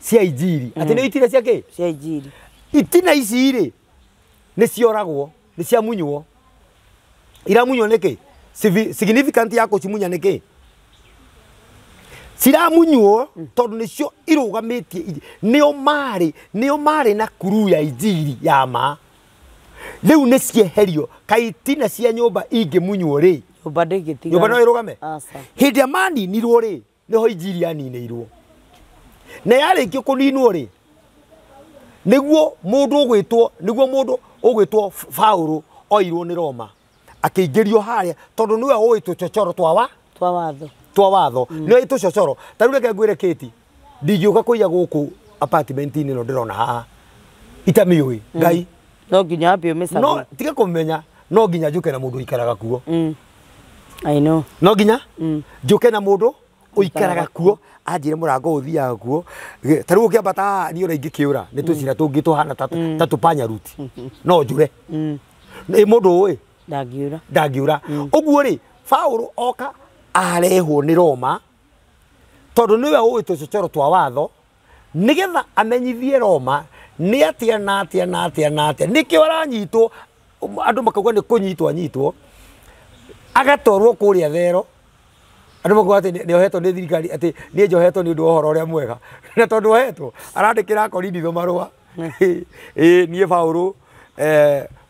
cia injiri. Atĩ nĩo itina cia kĩ? Cia injiri. Itina ici rĩ, nĩ cioragwo, nĩ ciamunywo. Iramunywo nĩkĩ? Significant ya kũcimunya nĩkĩ? Ciramunywo tondũ nĩcio irũgamĩtie nĩo marĩ na kuru ya injiri ya ma. Rĩu nĩ cieherio, kaĩ itina cia nyũmba ingĩmunywo rĩ, Nyũmba ndĩngĩtigara. nyũmba no ĩrũgame? Aca. Hĩndĩ ĩrĩa maninirwo rĩ, nĩho injiri yaninĩirwo. Na yarĩkio kũninwo rĩ, nĩguo mũndũ ũgwĩtwo Paũlũ oirwo nĩ Roma akĩingĩrio harĩa tondũ nĩwe ũĩ tũchochoro twa watho. Twa watho. Nĩwe tũchochoro. Ta rĩu reke ngwĩre Kate, ndingĩũka kũiya gũkũ apartment-inĩ ĩno ndĩrona haha itamĩũĩ Ngai. No nginya wambe ũmĩcagũre. No tiga kũmenya, no nginya njũke na mũndũ ũikaraga kuo. I know. No nginya njũke na mũndũ ũikaraga kuo anjĩre mũrango ũthiaga kuo. Ta rĩu ũkĩambata haha niĩ ona ingĩkĩũra nĩ tũcira tũngĩ tũhana ta tũpanya ruti. No njũre. Ĩ mũndũ ũĩ? Ndangĩũra. Ndangĩũra. Ũguo rĩ, Paũlũ oka arehwo nĩ Roma tondũ nĩwe ũĩ tũchochoro twa watho nĩgetha amenyithie Roma nĩ atĩa na atĩa na atĩa na atĩa. Nĩkĩo aranyitwo, andũ makauga nĩ kũnyitwo anyitwo, agatwarwo kũrĩa thero. Andũ makauga atĩ nĩ ohetwo nĩ thirikari, atĩ niĩ njohetwo nĩ ũndũ wa ũhoro ũrĩa mwega. Na tondũ ohetwo, arandĩkĩra Akorintho marũa. Ĩ niĩ Paũlũ,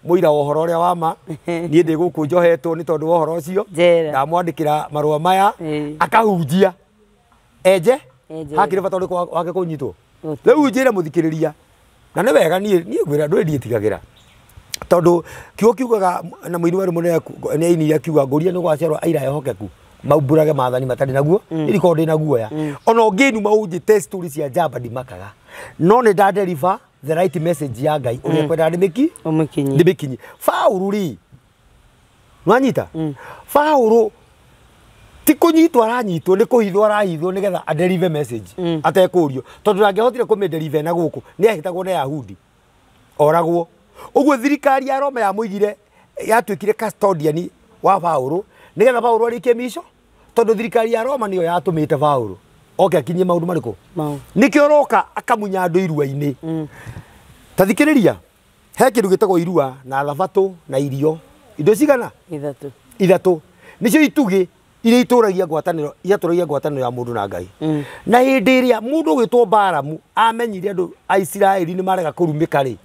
mũira wa ũhoro ũrĩa wa ma, niĩ ndĩ gũkũ njohetwo nĩ tondũ wa ũhoro ũcio. Ndamwandĩkĩra marũa maya, akahunjia. Enje? Hakĩrĩ bata ũrĩkũ wake kũnyitwo? Rĩu njĩre mũthikĩrĩria, na nĩ wega niĩ ngwĩra ndũrĩ ndiĩtigagĩra. Tondũ kiugo kiugaga na mũini werũ mũnene nĩ ainire akiuga ngũria nĩ gwaciarwo aira ehokeku maumbũrage maathani matarĩ naguo, irikorwo ndĩ na guoya. Ona ũngĩnuma ũnjĩte story cia njamba ndimakaga. No nĩ nda deliver the right message ya Ngai ũrĩa kwenda ndĩmĩkinyie. Paũlũ rĩ, nwanyita? Paũlũ ti kũnyitwo aranyitwo, nĩ kũhithwo arahithwo nĩgetha a deliver message atekũrio, tondũ ndangĩahotire kũmĩ-deliver na gũkũ, nĩ ahĩtagwo nĩ Ayahudi oragwo. Ũguo thirikari ya Roma yamũigire, yatuĩkire custodian wa Paũlũ nĩgetha Paũlũ arĩkie mico, tondũ thirikari ya Roma nĩyo yatũmĩte Paũlũ oke akinyie maũndũ marĩkũ. Nĩkĩo roka akamunya andũ irua-inĩ. Ta thikĩrĩria, he kĩndũ gĩtagwo irua na thabatũ na irio. Indo cigana? Ithatũ. Nĩcio itugĩ iria itũragia ngwatanĩro, iatũragia ngwatanĩro ya mũndũ na Ngai. Na hĩndĩ ĩrĩa mũndũ ũgwĩtwo Balamu amenyire andũ a Isiraeli nĩ marega kũrumĩka rĩ,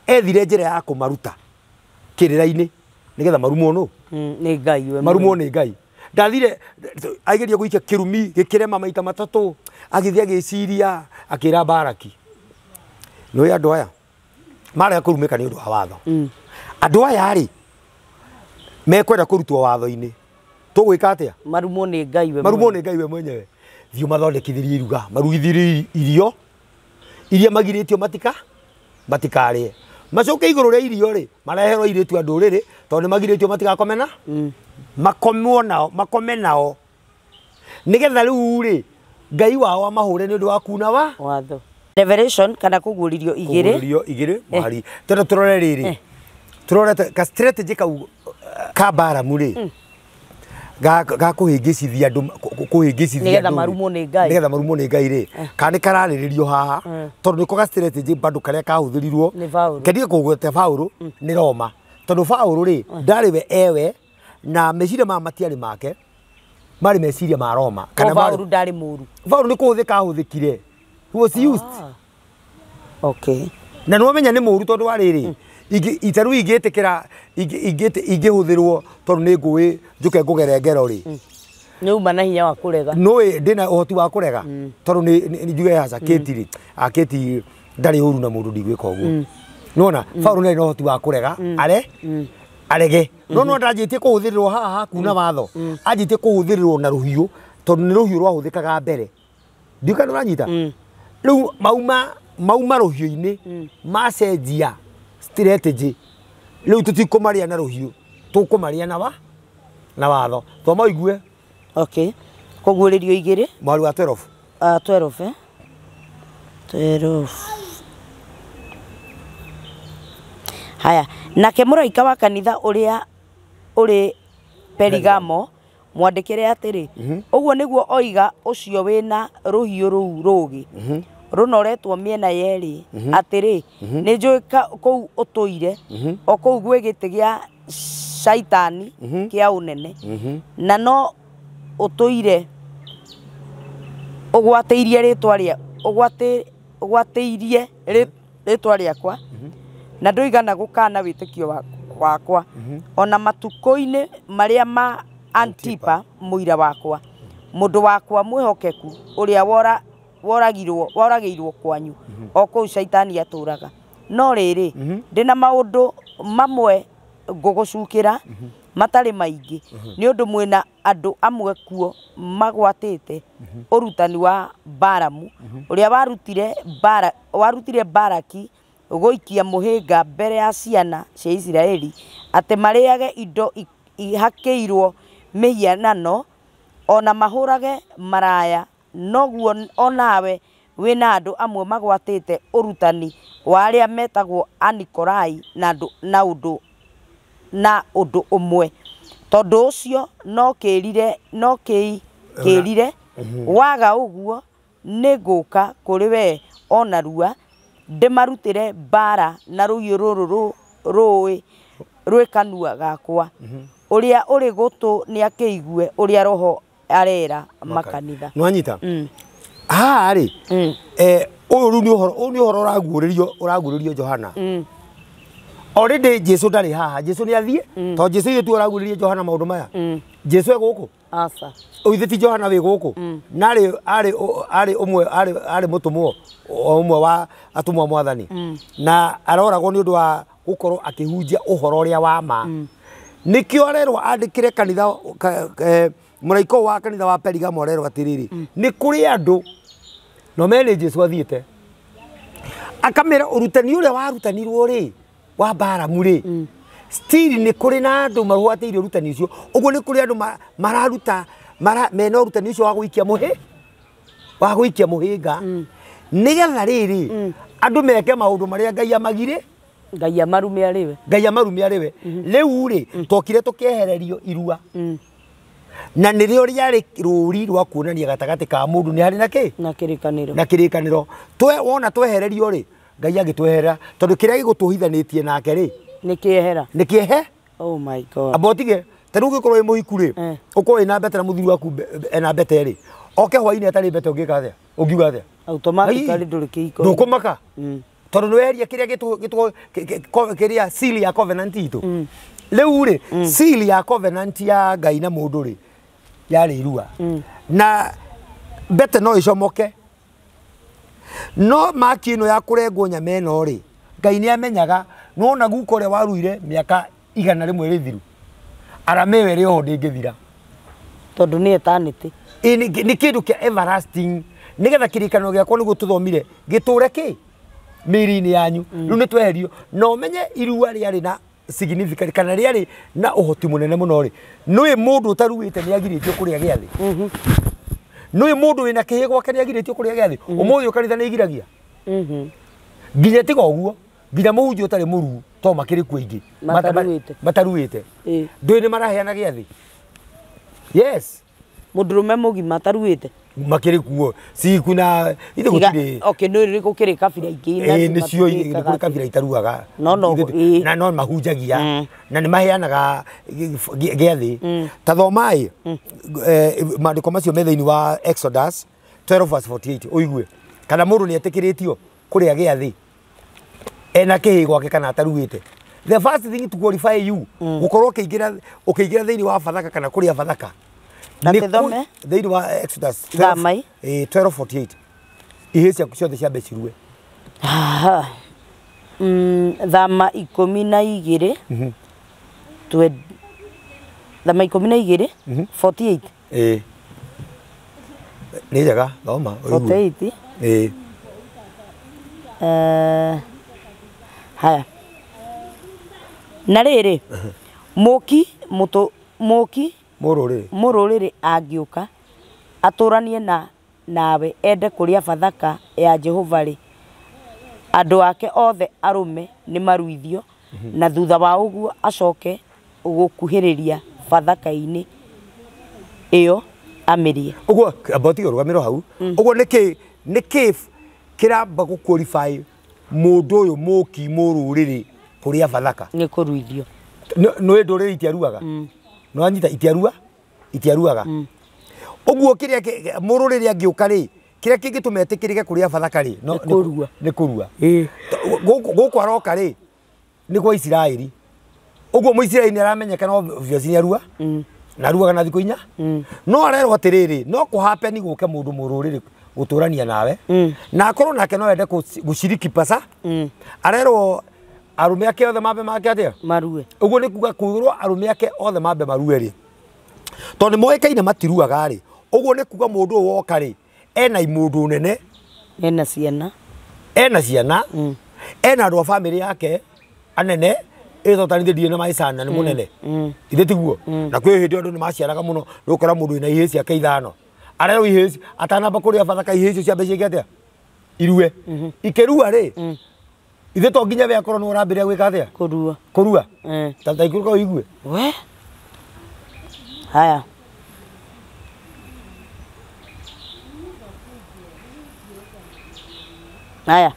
ethire njĩra ya kũmaruta kĩrĩra-inĩ nĩgetha marumwo nũ? Nĩ Ngai we. Marumwo nĩ Ngai. Ndathire aigeria gũikia kĩrumi gĩkĩrema maita matatũ, agĩthiĩ agĩciria akĩra Baraki, nĩũĩ andũ aya marega kũrumĩka nĩ ũndũ wa watho. Andũ aya rĩ mekwenda kũrutwo watho-inĩ, tũgwĩka atĩa? Marumwo nĩ Ngai we. Marumwo nĩ Ngai we mwenyewe. Thiĩ ũmathondekithĩrie iruga, marugithĩrie irio iria magirĩtio matikarĩe. Macoke igũrũ rĩa irio rĩ, mareherwo airĩtu a ndũrĩrĩ tondũ nĩ magirĩtio matigakome na makomwo nao, makome nao nĩgetha rĩu rĩ Ngai wao amahũre nĩ ũndũ wa kuna wa watho. Revelation kana kũguũrĩrio igĩrĩ. Kũguũrĩrio igĩrĩ mũhari. Tondũ tũrore rĩrĩ, tũrore ka strategy kau ka Balamu rĩ, ga kũhĩngĩcithia andũ, kũhĩngĩcithia nĩgetha marumwo nĩ Ngai. Nĩgetha marumwo nĩ Ngai rĩ, kana nĩ kararĩrĩrio haha, tondũ nĩko ka strategy bado karĩa kahũthĩrirwo nĩ Paũlũ. Kendige kũgweta Paũlũ nĩ Roma, tondũ Paũlũ rĩ ndarĩ we ewe na meciria ma matiarĩ make, marĩ meciria ma Roma. Kana Paũlũ ndarĩ mũru. Paũlũ nĩ kũhũthĩka ahũthĩkire. He was used. Okay. Na nĩwamenya nĩ mũru tondũ wa rĩrĩ ita rĩu ingĩtĩkĩra ingĩhũthĩrwo tondũ nĩ ngũĩ njũke ngũgere ngero rĩ Nĩ uma na hinya wa kũrega. Nũĩ ndĩna ũhoti wa kũrega tondũ nĩ njuge aca Kate rĩ a Kate ndarĩ ũru na mũndũ ndigwĩka ũguo. Nĩwona Paul nĩarĩ na ũhoti wa kũrega are arege no no ndanjĩtie kũhũthĩrĩrwo haha hakuna watho anjĩtie kũhũthĩrĩrwo na rũhiũ tondũ nĩ rũhiũ rwahũthĩkaga mbere ndiũka nĩũranyita rĩu mauma rũhiũ-inĩ macenjia strategy rĩu tũtikũmarĩa na rũhiũ tũkũmarĩa na na watho thoma ũigue. Okay. Kũguũrĩrio igĩrĩ mweri wa 12 12 12. Haya, nake mũraika wa kanitha ũrĩa ũrĩ Perigamo mwandĩkĩre atĩrĩ ũguo nĩguo oiga ũcio wĩna rũhiũ rũu rũũgĩ rũnoretwo mĩena yerĩ atĩrĩ nĩ njũĩ kũu ũtũire o kũu gwĩ gĩtĩ gĩa Shaitani kĩa ũnene na no ũtũire ũgwatĩirie rĩtwa rĩtwa rĩakwa na ndũigana gũkana wĩtĩkio wakwa ona matukũ-inĩ marĩa ma Antipa mũira wakwa mũndũ wakwa mwĩhokeku ũrĩa woragĩirwo kwanyu o kũu Shaitani atũraga no rĩrĩ ndĩna maũndũ mamwe ngũgũcukĩra matarĩ maingĩ nĩ ũndũ mwĩna andũ amwe kuo magwatĩte ũrutani wa Balamu ũrĩa warutire Baraki gũikia mũhĩnga mbere ya ciana cia Isiraeli atĩ marĩage indo ihakĩirwo mĩhianano ona mahũrage maraya noguo onawe wĩna andũ amwe magwatĩte ũrutani wa arĩa metagwo Anikorai na ũndũ ũmwe tondũ ũcio no kĩrire waga ũguo nĩ ngũka kũrĩ we ona rua ndĩmarutĩre mbara na rũhiũ rũrũ rũĩ rwĩ kanua gakwa ũrĩa ũrĩ gũtũ nĩakĩigue ũrĩa roho arera makanitha. Nĩwanyita haha rĩ ũyũ rĩu nĩ ũhoro ũraguũrĩrio Johana. Already Jesu ndarĩ haha Jesu nĩ athiĩ tondũ Jesu ithuĩ tu ũraguũrĩria Johana maũndũ maya Jesu e gũkũ aca ithuĩ ti Johana wĩ gũkũ na arĩ ũmwe arĩ mũtũmwo ũmwe wa atũmwo mwathani na aroragwo nĩ ũndũ wa gũkorwo akĩhunjia ũhoro ũrĩa wa ma nĩkĩo arerwo andĩkĩre kanitha mũraika wa kanitha wa Perigamo arerwo atĩrĩrĩ nĩ kũrĩ andũ no mene Jesu athiĩte akamera ũrutani ũrĩa warutanirwo rĩ wa Balamu rĩ still nĩ kũrĩ na andũ marwatĩire ũrutani ũcio ũguo nĩ kũrĩ andũ mararuta mena ũrutani ũcio wa gũikia mũhĩnga nĩgetha rĩrĩ andũ meke maũndũ marĩa Ngai amagire Ngai amarume arĩwe Ngai amarume arĩwe rĩu rĩ twokire tũkehererio irua na nĩrĩo rĩarĩ rũri rwa kuonania gatagatĩ ka mũndũ nĩ harĩ na kĩ na kĩrĩkanĩro na kĩrĩkanĩro wona twehererio rĩ Ngai agĩtweherera tondũ kĩrĩa gĩgũtũhithanĩtie nake rĩ nĩ kĩehera nĩ kĩehe. Oh my God. Amba ũtige ta rĩu ũngĩkorwo wĩ mũhiku rĩ ũkorwo wĩna mbete na mũthuri waku ena mbete rĩ oke hwainĩ atarĩ mbete ũngĩka atĩa ũngiuga atĩa automatically ndũrĩ kĩhiko ndũkũmaka tondũ nĩweheria kĩrĩa kĩrĩa seal ya covenant itũ rĩu rĩ seal ya covenant ya Ngai na mũndũ rĩ yarĩ irua na mbete no ĩcomoke no maki ĩno ya kũrengwo nyama ĩno rĩ Ngai nĩ amenyaga nĩwona guka ũrĩa waruire mĩaka 100 rĩthiru arama ĩyo ĩrĩ oho ndĩngĩthira tondũ nĩ eternity nĩ kĩndũ kĩa everlasting nĩgetha kĩrĩkanĩro gĩakwa nĩguo tũthomire gĩtũre kĩ mĩĩrĩ-inĩ yanyu rĩu nĩ tweherio na ũmenye irua rĩarĩ na significant kana rĩarĩ na ũhoti mũnene mũno rĩ nĩũĩ mũndũ ũtaruĩte nĩ agirĩtio kũrĩa gĩathĩ nĩũĩ mũndũ wĩna kĩhĩ gwake nĩ agirĩtio kũrĩa gĩathĩ ũmũthĩ kanitha nĩ igiragia nginya tiga ũguo nginya mũhunjia ũtarĩ mũruu to makĩrĩ kuo aingĩ mataruĩte ndũĩ nĩ maraheana gĩathĩ yes mũndũrũme mũgima ataruĩte makĩrĩ kuo ciku na ithe gũtirĩ okay nĩ gũkĩrĩ kabira ingĩ nĩcio nĩ kũrĩ kabira itaruaga na no mahunjagia na nĩ maheanaga gĩathĩ ta thomai maandĩko macio me thĩinĩ wa Exodus 12 verse 48 ũigue kana mũndũ nĩ etĩkĩrĩtio kũrĩa gĩathĩ Ena kĩhĩ gwake kana ataruĩte. The first thing to qualify you gũkorwo ũkĩingĩra thĩinĩ wa Bathaka kana kũrĩa Bathaka. Na tũthome? Thĩinĩ wa Exodus 12, Thamai. 12:48. Ihĩĩ ciaku ciothe ciambe cirue. Thama 12 thama 12 48. Nĩ njega thoma ũigue. 48. Haya. Na rĩrĩ mũki mũrũrĩrĩ angĩũka atũranie na nawe ende kũrĩa Bathaka ya Jehova rĩ, andũ ake othe arũme nĩ maruithio, na thutha wa ũguo acoke gũkuhĩrĩria Bathaka-inĩ ĩyo amĩrĩe. Ũguo amba ũtige ũrũgamĩrwo hau. Ũguo nĩkĩ kĩramba gũ qualify mũndũ ũyũ mũki mũrũrĩrĩ kũrĩa Bathaka? Nĩ kũruithio. Nĩ ndũrĩrĩ itiaruaga. Nĩwanyita itiaruaga. Ũguo kĩrĩa mũrũrĩrĩ angĩũka rĩ, kĩrĩa kĩngĩtũma etĩkĩrĩke kũrĩa Bathaka rĩ, nĩ kũrua. Gũkũ aroka rĩ, nĩ kwa Isiraeli. Ũguo Mũisiraeli nĩ aramenyekana obviously nĩ arua. Na aruaga na thikũ inya. No arerwo atĩrĩrĩ, no kũ happen gũke mũndũ mũrũrĩrĩ gũtũrania nawe. Na akorwo nake no ende gũciriki pasa. Arerwo arũme ake othe mambe make atĩa? Marue. Ũguo nĩ kuga kwĩrwo arũme ake othe mambe marue rĩ. Tondũ nĩ moĩkaine matiruaga rĩ. Ũguo nĩ kuga mũndũ ũyũ woka rĩ, ena imũndũ nene, ena ciana, ena andũ a bamĩrĩ yake anene, ĩtotanithie ndirĩ na maicana nĩ mũnene. Ithe tiguo. Na kwĩ hĩndĩ andũ nĩ maciaraga mũno, nĩ ũkora mũndũ wĩna ihĩĩ ciake ithano. Arerwo ihĩĩ atanamba kũrĩa Bathaka ihĩĩ icio ciambe ciĩke atĩa? Irue. Ikĩrua rĩ, ithe to nginya we akorwo nĩ ũrambĩrĩria gwĩka atĩa? Kũrua. Kũrua. Ta ikũrũka ũigue. We. Haya. Haya.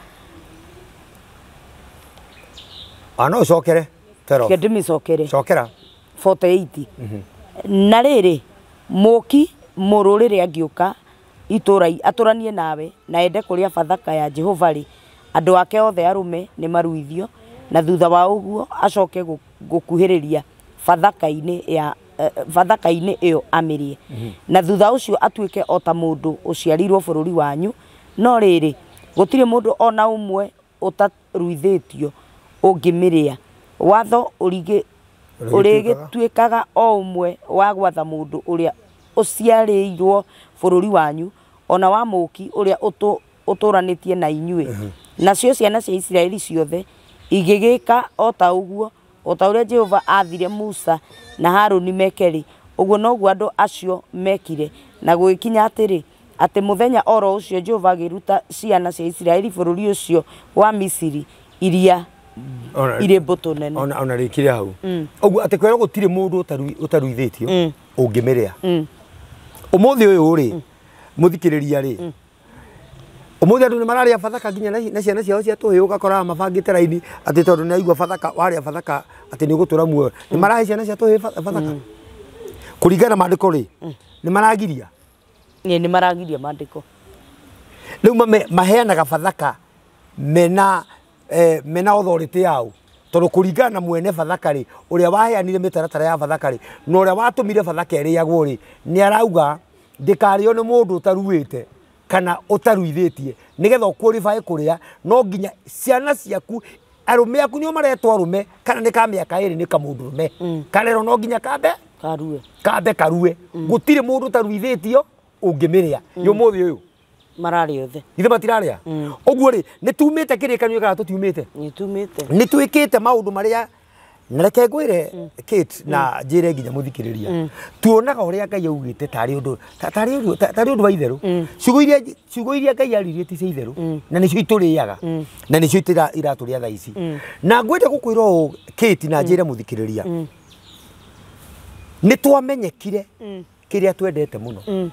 No ũcokere. Reke ndĩmĩcokere. Cokera. 48. Na rĩrĩ mũki mũrũrĩrĩ angĩũka itũra atũranie nawe na ende kũrĩa Bathaka ya Jehova rĩ, andũ ake othe arũme nĩ maruithio, na thutha wa ũguo acoke gũkuhĩrĩria Bathaka-inĩ ya Bathaka-inĩ ĩyo amĩrĩe. Na thutha ũcio atuĩke o ta mũndũ ũciarĩirwo bũrũri wanyu. No rĩrĩ, gũtirĩ mũndũ ona ũmwe ũtaruithĩtio ũngĩmĩrĩa. Watho ũrĩgĩtuĩkaga o ũmwe wa gwatha mũndũ ũrĩa ũciarĩirwo bũrũri wanyu, ona wa mũki ũrĩa ũtũranĩtie na inyuĩ. Nacio ciana cia Isiraeli ciothe igĩgĩka o ta ũguo, o ta ũrĩa Jehova aathire Musa na Harũni meke rĩ, ũguo noguo andũ acio mekire. Na gũgĩkinya atĩrĩ, atĩ mũthenya oro ũcio Jehova agĩruta ciana cia Isiraeli bũrũri ũcio wa Misiri iria irĩ mbũtũ nene. Ona rĩkire hau. Ũguo atĩ kwĩrwo gũtirĩ mũndũ ũtaruithĩtio ũngĩmĩrĩa. Ũmũthĩ ũyũ rĩ, mũthikĩrĩria rĩ, ũmũthĩ andũ nĩ mararĩa Bathaka nginya na ciana ciao cia tũhĩĩ, ũgakoraga mabangĩte raini atĩ tondũ nĩ aigua Bathaka, warĩa Bathaka atĩ nĩ ũgũtũra muoyo. Nĩ marahe ciana cia tũhĩĩ Bathaka. Kũringana na maandĩko rĩ, nĩ maragiria. Nĩ maragiria maandĩko. Rĩu maheanaga Bathaka mena authority yao. Tondũ kũringana na mwene Bathaka rĩ, ũrĩa waheanire mĩtaratara ya Bathaka rĩ, na ũrĩa watũmire Bathaka ĩrĩagwo rĩ, nĩ arauga ndĩkarĩo nĩ mũndũ ũtaruĩte kana ũtaruithĩtie, nĩgetha ũqualify kũrĩa no nginya ciana ciaku, arũme aku nĩo maretwo arũme, kana nĩ ka mĩaka ĩrĩ nĩ kamũndũrũme, karerwo no nginya kambe karue, kambe karue. Gũtirĩ mũndũ ũtaruithĩtio ũngĩmĩrĩa. Nĩ ũmũthĩ ũyũ mararĩa othe. Ithe matirarĩa. Ũguo rĩ, nĩ tumĩte kĩrĩkanĩro kana tũtiumĩte? Nĩ tumĩte. Nĩ twĩkĩte maũndũ marĩa, na reke ngwĩre Kate na njĩre nginya mũthikĩrĩria, tuonaga ũrĩa Ngai augĩte tarĩ ũndũ tarĩ ũndũ wa itherũ. Ciugo iria Ngai aririe ti cia itherũ, na nĩcio itũrĩaga, na nĩcio iratũrĩa thaa ici. Na ngwenda gũkwĩra ũũ Kate na njĩre mũthikĩrĩria, nĩ twamenyekire kĩrĩa twendete mũno.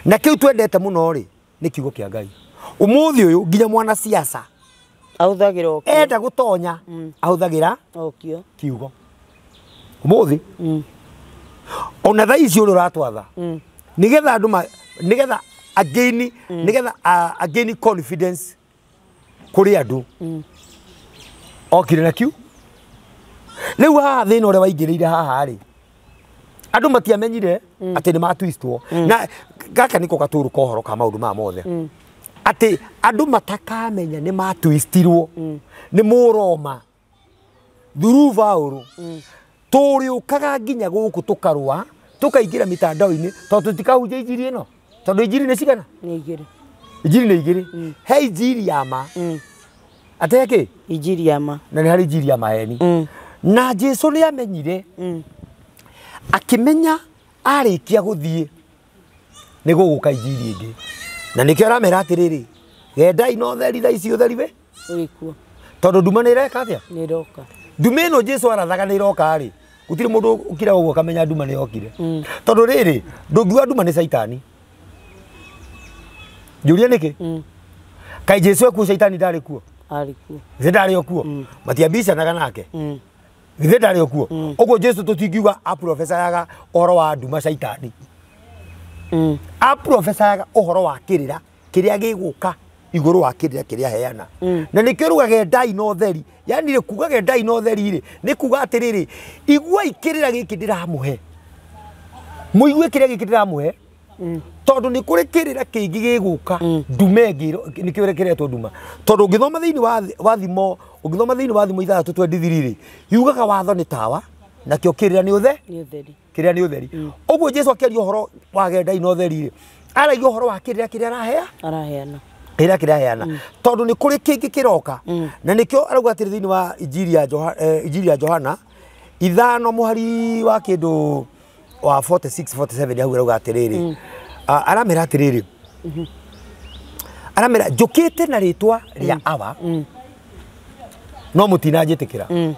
Na kĩu twendete mũno rĩ, nĩ kiugo kĩa Ngai. Ũmũthĩ ũyũ nginya mwana siasa ahũthagĩra okio, enda gũtonya ahũthagĩra okio kiugo. Ũmũthĩ ona thaa ici ũrĩa ũratwatha, nĩgetha andũ nĩgetha again, nĩgetha again confidence Kũrĩ andũ. Okire na kiu. Rĩu haha thĩna ũrĩa waingĩrĩire haha rĩ, andũ matiamenyire atĩ nĩ matwistwo. Na gaka nĩko gatũrũ ka ũhoro ka maũndũ maya mothe. Atĩ andũ matakamenya nĩ matwistirwo nĩ mũroma through Paũlũ. Tũrĩũkaga nginya gũkũ tũkarũa tũkaingĩra mitandao-inĩ tondũ tũtikahunjia injiri ĩno, tondũ injiri nĩ cigana? Nĩ igĩrĩ. Injiri nĩ igĩrĩ. He injiri ya ma. Atĩ he kĩ? Injiri ya ma. Na nĩ harĩ injiri ya maheni. Na Jesu nĩ amenyire. Akĩmenya arĩkia gũthiĩ nĩ gũgũka injiri ĩngĩ. Na nĩkĩo aramera atĩrĩrĩ, gendai na ũtheri thaa ici ũtheri we ũrĩ kuo. Tondũ nduma nĩ ĩreka atĩa? Nĩ ĩroka. Nduma ĩno Jesu arathaga nĩ ĩroka rĩ, gũtirĩ mũndũ ũkira ũguo akamenya nduma nĩ yokire. Tondũ rĩrĩ, ndũngiuga nduma nĩ caitani. Njũria nĩkĩ? Kaĩ Jesu ekuo caitani ndarĩ kuo? Arĩ kuo. Githĩ ndarĩ o kuo? Matiambicanaga nake? Githĩ ndarĩ o kuo? Ũguo Jesu tũtingiuga aprofesayaga ũhoro wa nduma caitani. Aprofesayaga ũhoro wa kĩrĩra kĩrĩa gĩgũka igũrũ wa kĩrĩra kĩrĩa heana. Na nĩkĩo ruga gendai na ũtheri. Yaani rĩ kuga gendai na ũtheri rĩ, nĩ kuga atĩrĩrĩ, iguai kĩrĩra gĩkĩ ndĩramũhe. Mũigue kĩrĩa gĩkĩ ndĩramũhe. Tondũ nĩ kũrĩ kĩrĩra kĩngĩ gĩgũka nduma ĩngĩ nĩkĩo kĩretwo nduma. Tondũ ũngĩthoma thĩinĩ wa thimo, ũngĩthoma thĩinĩ wa thimo 6:23 rĩ, yugaga watho nĩ tawa nakĩo kĩrĩra nĩ ũtheri. Nĩ ũtheri. Kĩrĩra nĩ ũtheri. Ũguo Jesu akĩaria ũhoro wa gendai na ũtheri rĩ, aragia ũhoro wa kĩrĩra kĩrĩa arahea? Araheana. Kĩrĩra kĩrĩa aheana. Tondũ nĩ kũrĩ kĩngĩ kĩroka. Na nĩkĩo arauga atĩrĩ thĩinĩ wa Injiri ya Injiri ya Johana 5 mũhari wa kĩndũ wa 46 47 hau arauga atĩrĩrĩ. Aramera atĩrĩrĩ. Aramera njũkĩte na rĩtwa rĩa Awa. No mũtinanjĩtĩkĩra.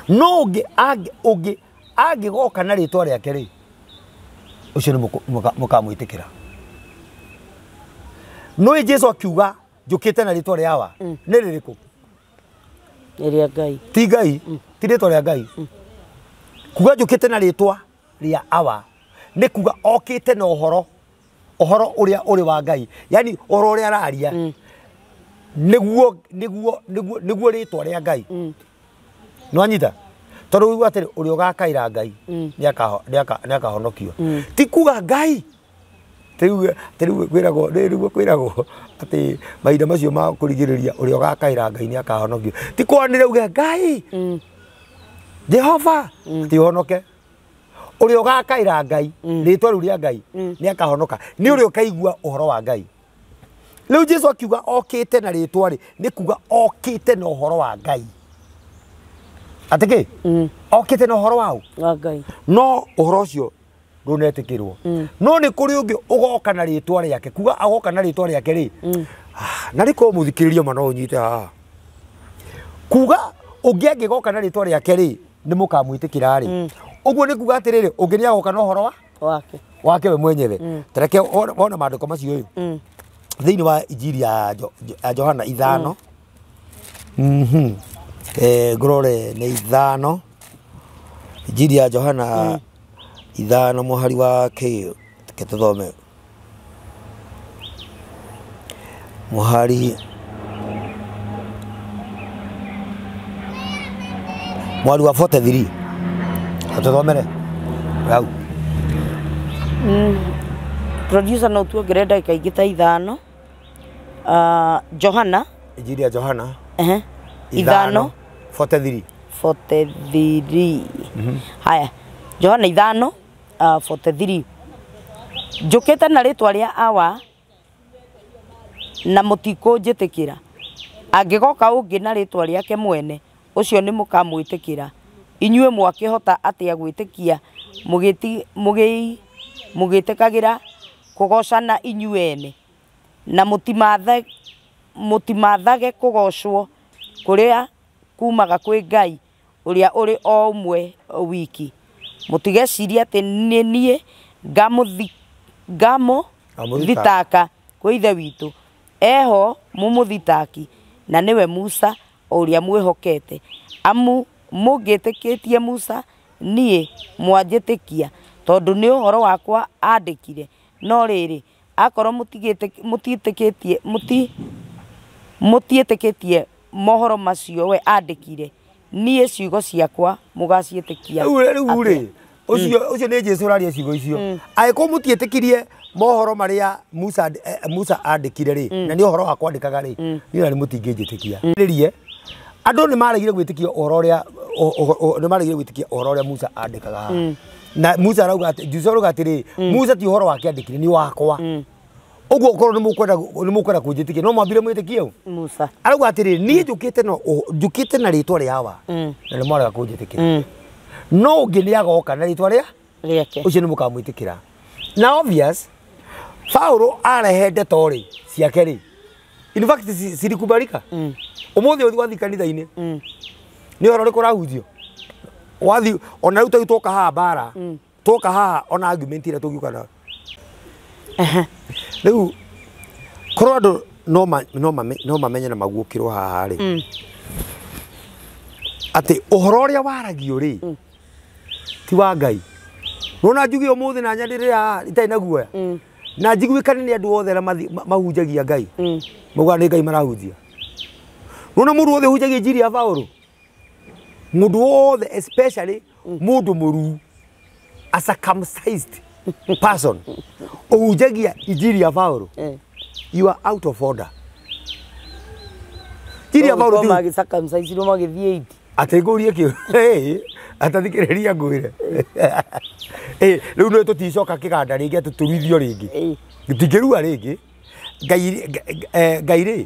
No ũngĩ angĩgoka na rĩtwa rĩake rĩ, ũcio nĩ mũkamwĩtĩkĩra. No Jesu akiuga njũkĩte na rĩtwa rĩa Awa nĩ rĩrĩkũ? Nĩ rĩa Ngai. Ti Ngai, ti rĩtwa rĩa Ngai. Kuga njũkĩte na rĩtwa rĩa Awa nĩ kuga okĩte na ũhoro, ũhoro ũrĩa ũrĩ wa Ngai, yaani ũhoro ũrĩa araria nĩguo nĩguo nĩguo nĩguo rĩtwa rĩa Ngai. Nĩwanyita? Tondũ uigua atĩrĩ, ũrĩa ũgakaĩra Ngai nĩ akahonokio. Ti kuga Ngai rĩu kwĩragwo, rĩu kwĩragwo atĩ mahinda macio ma kũrigĩrĩria ũrĩa ũgakaĩra Ngai nĩ akahonokio. Ti kwanĩrĩra uge Ngai Jehova ti ũhonoke. Ũrĩa ũgakaĩra Ngai rĩtwa rĩu rĩa Ngai nĩ akahonoka. Nĩ ũrĩa ũkaigua ũhoro wa Ngai. Rĩu Jesu akiuga okĩte na rĩtwa rĩ, nĩ kuga okĩte na ũhoro wa Ngai. Atĩ kĩ? Okĩte na ũhoro wa Wa Ngai. No ũhoro ũcio ndũnetĩkĩrwo. No nĩ kũrĩ ũngĩ ũgoka na rĩtwa rĩake, kuga agoka na rĩtwa rĩake rĩ. Na rĩkorwo mũthikĩrĩria ma no ũnyite haha. Kuga ũngĩ angĩgoka na rĩtwa rĩake rĩ, nĩ mũkamwĩtĩkĩra rĩ. Ũguo nĩ kuga atĩrĩrĩ, ũngĩ nĩ agoka na ũhoro wa wake. Wake we mwenyewe. Tareke wona maandĩko macio ĩ. Thĩinĩ wa Injiri ya Johana 5. Ngũrore nĩ 5. Injiri ya Johana 5 mũhari wa kĩ, reke tũthome. Mũhari wa 43. Tũthomere. Hau. Producer no tuongerere ndagĩka ingĩ ta 5. Johana Injiri ya Johana 5 43. 43. Haya, Johana 5 43. Njũkĩte na rĩtwa rĩa Awa na mũtikũnjĩtĩkĩra. Angĩgoka ũngĩ na rĩtwa rĩake mwene, ũcio nĩ mũkamwĩtĩkĩra. Inyuĩ mwakĩhota atĩa gwĩtĩkia mũgĩtĩkagĩra kũgocana inyuĩ ene, na mũtimathage kũgocwo kũrĩa kumaga kwĩ Ngai ũrĩa ũrĩ o ũmwe wiki. Mũtigecirie atĩ nĩ niĩ ngamũthitaka kwĩ Ithe witũ. Eho mũmũthitaki na nĩwe Musa ũrĩa mwĩhokete. Amu mũngĩtĩkĩtie Musa, niĩ mwanjĩtĩkia, tondũ nĩ ũhoro wakwa andĩkire. No rĩrĩ, akorwo Mũtiĩtĩkĩtie mohoro macio we andĩkire, niĩ ciugo ciakwa mũgaciĩtĩkia. Rĩu rĩ ũcio nĩ Jesũ ũraria ciugo icio. Angĩkorwo mũtiĩtĩkirie mohoro marĩa Musa andĩkire rĩ, na nĩ ũhoro wa kwandĩkaga rĩ, niĩ na nĩ mũtingĩnjĩtĩkia. Rĩrie andũ nĩ maregire gwĩtĩkia ũhoro ũrĩa nĩ maregire gwĩtĩkia ũhoro ũrĩa Musa andĩkaga. Na Musa arauga atĩ Jesũ arauga atĩrĩ, Musa ti ũhoro wake andĩkire, nĩ wakwa. Ũguo okorwo nĩ mũkwenda kũnjĩtĩkia no mwambire mwĩtĩkie Musa. Arauga atĩrĩ, niĩ njũkĩte na rĩtwa rĩa Awa, na nĩ mwarega kũnjĩtĩkĩra. No ũngĩ nĩ agoka na rĩtwa rĩa rĩake, ũcio nĩ mũkamwĩtĩkĩra. Na obvious Paulo arehe ndeto rĩ ciake rĩ, in fact cirikubalika. Ũmũthĩ ũthiĩ wathiĩ kanitha-inĩ, nĩ ũhoro ũrĩkũ ũrahunjio? Wathiĩ ona rĩu ta twoka haha mbara, twoka haha ona argument ĩrĩa tũngiuka nayo. Rĩu korwo andũ no mamenye na maguũkĩrwo haha rĩ, atĩ ũhoro ũrĩa waragio rĩ ti wa Ngai. Nona njuge ũmũthĩ na nyanĩrĩre haha itarĩ na guoya, na njiguĩkane nĩ andũ othe arĩa mahunjagia Ngai, maugaga nĩ Ngai marahunjia. Nona mũndũ wothe ũhunjagia injiri ya Paulo, mũndũ wothe especially mũndũ mũruu, a circumcised person ũhunjagia injiri ya Paulo, you are out of order. Injiri ya Paulo magĩcircumcise magĩthiĩ iti. Atĩ ngũrie kĩo atathikĩrĩria ngwĩre. Rĩu nĩ tũticoka kĩganda rĩngĩ atĩ tũruithio rĩngĩ, tũtingĩrua rĩngĩ. Ngai rĩ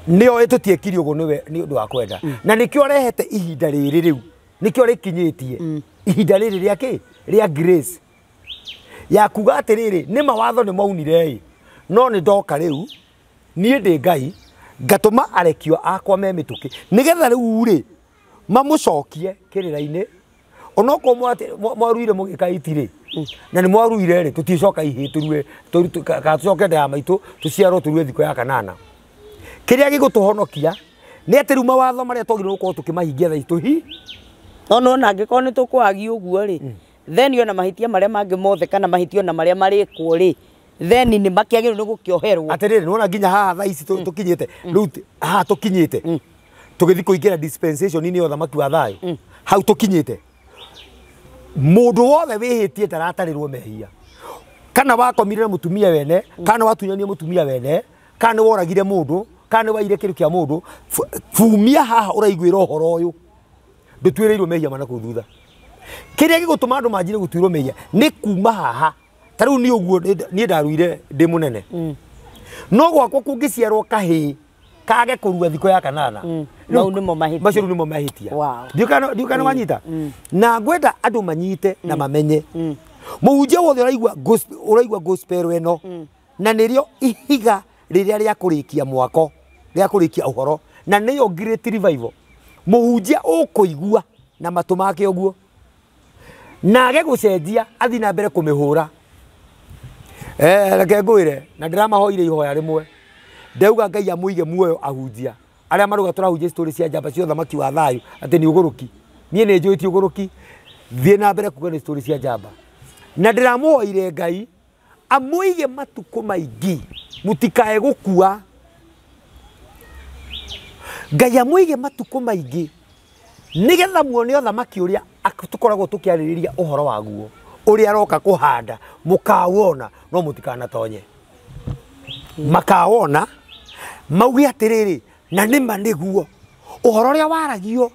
nĩ oĩ tũtiekire ũguo nĩwe nĩ ũndũ wa kwenda, na nĩkĩo arehete ihinda rĩrĩ rĩu, nĩkĩo rĩkinyĩtie ihinda rĩrĩ rĩa kĩ rĩa grace ya kuga atĩrĩrĩ, nĩ mawatho nĩ maunire ĩ, no nĩ ndoka rĩu niĩ ndĩ Ngai ngatũma arekio akwa me mĩtũkĩ nĩgetha rĩu rĩ mamũcokie kĩrĩra-inĩ. Onokorwo mwaruire mũgĩka iti rĩ, na nĩ mwaruire rĩ, tũticoka ihĩ tũrue, kana tũcoke nda ya maitũ tũciarwo tũrue thikũ ya kanana. Kĩrĩa gĩgũtũhonokia nĩ atĩ rĩu mawatho marĩa twagĩrĩirwo gũkorwo tũkĩmahingia thaa ici tũhi no nona angĩkorwo nĩ tũkwagia ũguo rĩ, then ona mahĩtia marĩa mangĩ mothe kana mahĩtia ona marĩa marĩkwo rĩ, then nĩ makĩagĩrĩirwo nĩ gũkĩoherwo. Atĩrĩrĩ, nĩwona nginya haha thaa ici tũkinyĩte rĩu, haha tũkinyĩte tũgĩthiĩ kũingĩra dispensation-inĩ ya ũthamaki wa thayũ, hau tũkinyĩte mũndũ wothe wĩhĩtie ndaratarĩrwo mehia, kana wakomire na mũtumia wene, kana watunyania mũtumia wene, kana woragire mũndũ, kana waire kĩndũ kĩa mũndũ, fumia haha ũraiguĩra ũhoro ũyũ, ndũtuĩrĩirwo mehia mana kũu thutha. Kĩrĩa gĩgũtũma andũ manjire gũtuĩrwo mehia nĩ kuma haha. Ta rĩu niĩ ũguo niĩ ndaruire ndĩ mũnene, no gwakwa kũngĩciarwo kahĩĩ kage kũrua thikũ ya kanana, mau nĩmo mahĩtia, macio rĩu nĩmo mahĩtia. Ndiũ kana wanyita. Na ngwenda andũ manyite na mamenye mũhunjia wothe ũraigua gospel ĩno, na nĩrĩo ihiga rĩrĩa rĩa kũrĩkia mwako, rĩa kũrĩkia ũhoro, na nĩyo great revival. Mũhunjia ũkũigua na matũ make ũguo na age gũcenjia athiĩ na mbere kũmĩhũra. Reke ngwĩre, na ndĩramahoire ihoya rĩmwe, ndauga Ngai amũige muoyo ahunjia arĩa marauga tũrahunjia story cia njamba cia ũthamaki wa thayũ atĩ nĩ ũgũrũki. Niĩ nĩ njũĩ ti ũgũrũki, thiĩ na mbere kuga nĩ story cia njamba. Na ndĩramũhoire Ngai amũige matukũ maingĩ mũtikae gũkua. Ngai amũige matukũ maingĩ nĩgetha muone ũthamaki ũrĩa tũkoragwo tũkĩarĩrĩria ũhoro waguo, ũrĩa aroka kũhanda, mũkawona no mũtikanatonye. Makawona mauge atĩrĩrĩ, na nĩma nĩguo ũhoro ũrĩa waragio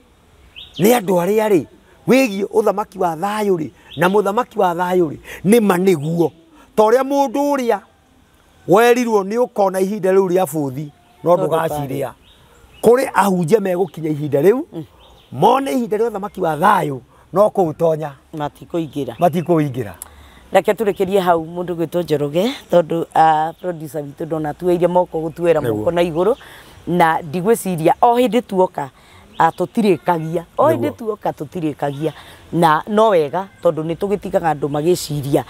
nĩ andũ arĩa rĩ wĩgiĩ ũthamaki wa thayũ rĩ na mũthamaki wa thayũ rĩ, nĩma nĩguo. Ta ũrĩa mũndũ ũrĩa werirwo nĩ ũkona ihinda rĩu rĩa bũthi no ndũgacirĩa, kũrĩ ahunjia megũkinya ihinda rĩu mone ihinda rĩa ũthamaki wa thayũ no kũũtonya matikũingĩra, matikũingĩra. Reke tũrĩkĩrie hau mũndũ gwĩtwo Njoroge, tondũ producer witũ ndona tuĩire moko gũtuĩra moko na igũrũ, na ndigwĩciria o hĩndĩ tuoka tũtirĩkagia, o hĩndĩ tuoka tũtirĩkagia, na no wega tondũ nĩ tũgĩtigaga andũ magĩciria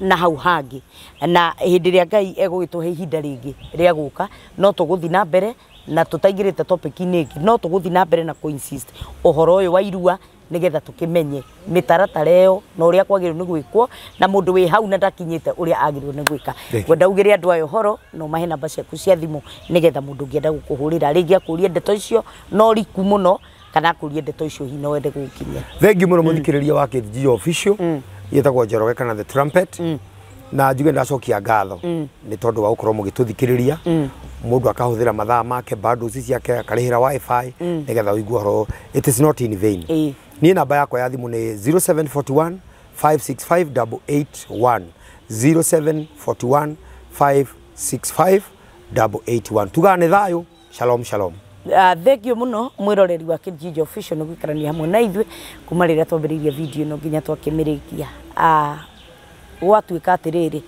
na hau hangĩ, na hĩndĩ ĩrĩa Ngai egũgĩtũhe ihinda rĩngĩ rĩa gũka no tũgũthiĩ na mbere na tũtaingĩrĩte topic-inĩ ĩngĩ, no tũgũthiĩ na mbere na kũ-insist ũhoro ũyũ wa irua Nĩgetha tũkĩmenye mĩtaratara ĩyo na ũrĩa kwagĩrĩirwo nĩ gwĩkwo na mũndũ wĩ hau na ndakinyĩte ũrĩa agĩrĩirwo nĩ gwĩka. Ngwenda ugĩre andũ aya ũhoro na ũmahe namba ciaku cia thimũ nĩgetha mũndũ ũngĩenda gũkũhũrĩra rĩngĩ akũrie ndeto icio no riku mũno kana akũrie ndeto icio hihi no wende gũgũkinyia. Thank you mũno mũthikĩrĩria wa KTG Official. Yetagwo Njoroge kana The Trumpet. Na njuge ndacokia ngatho nĩ tondũ wa gũkorwo mũgĩtũthikĩrĩria. Mũndũ akahũthĩra mathaa make, bundles ciake, akarĩhĩra WiFi nĩgetha ũigue ũhoro. It is not in vain. Niĩ namba yakwa ya thimũ nĩ 0741 565 881, 0741 565 881. Tugaga nĩ thayũ. Shalom, shalom. Thank you mũno mwĩroreri wa Kijiji Official nĩ gũikarania hamwe na ithuĩ kuma rĩrĩa twambĩrĩirie video ĩno nginya twakĩmĩrĩkia. Gwatuĩka atĩrĩrĩ,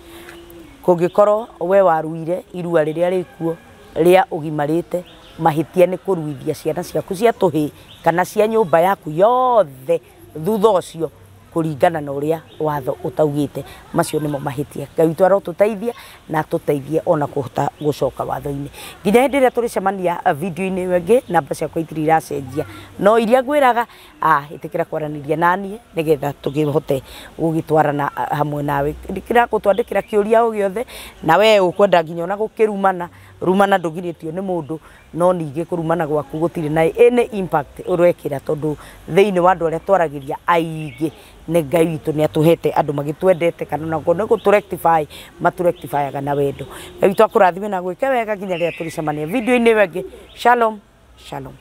kũngĩkorwo we waruire irua rĩrĩa rĩkuo rĩa ũgimarĩte, mahĩtia nĩ kũruithia ciana ciaku cia tũhĩĩ kana cia nyũmba yaku yothe thutha ũcio kũringana na ũrĩa watho ũtaugĩte, macio nĩmo mahĩtia. Ngai witũ arotũteithia na atũteithie ona kũhota gũcoka watho-inĩ. Nginya hĩndĩ ĩrĩa tũrĩcemania video-inĩ ĩyo ĩngĩ, namba ciakwa itirĩ iracenjia, no iria ngwĩraga, ĩtĩkĩra kwaranĩria naniĩ nĩgetha tũkĩhote gũgĩtwarana hamwe nawe. Ĩtĩkĩra gũtwandĩkĩra kĩũria o gĩothe, na we ũkwenda nginya ona gũkĩrumana, rumana ndũgirĩtio nĩ mũndũ, no ningĩ kũrumana gwaku gũtirĩ na any impact ũrekĩra, tondũ thĩinĩ wa andũ arĩa twaragĩria aingĩ nĩ Ngai witũ nĩ atũhete andũ magĩtwendete kana ona okorwo nĩ gũtũ rectify, matũ rectifyaga na wendo. Ngai witũ akũrathime na gwĩke wega nginya rĩrĩa tũrĩcemania video-inĩ ĩyo ĩngĩ. Shalom, shalom.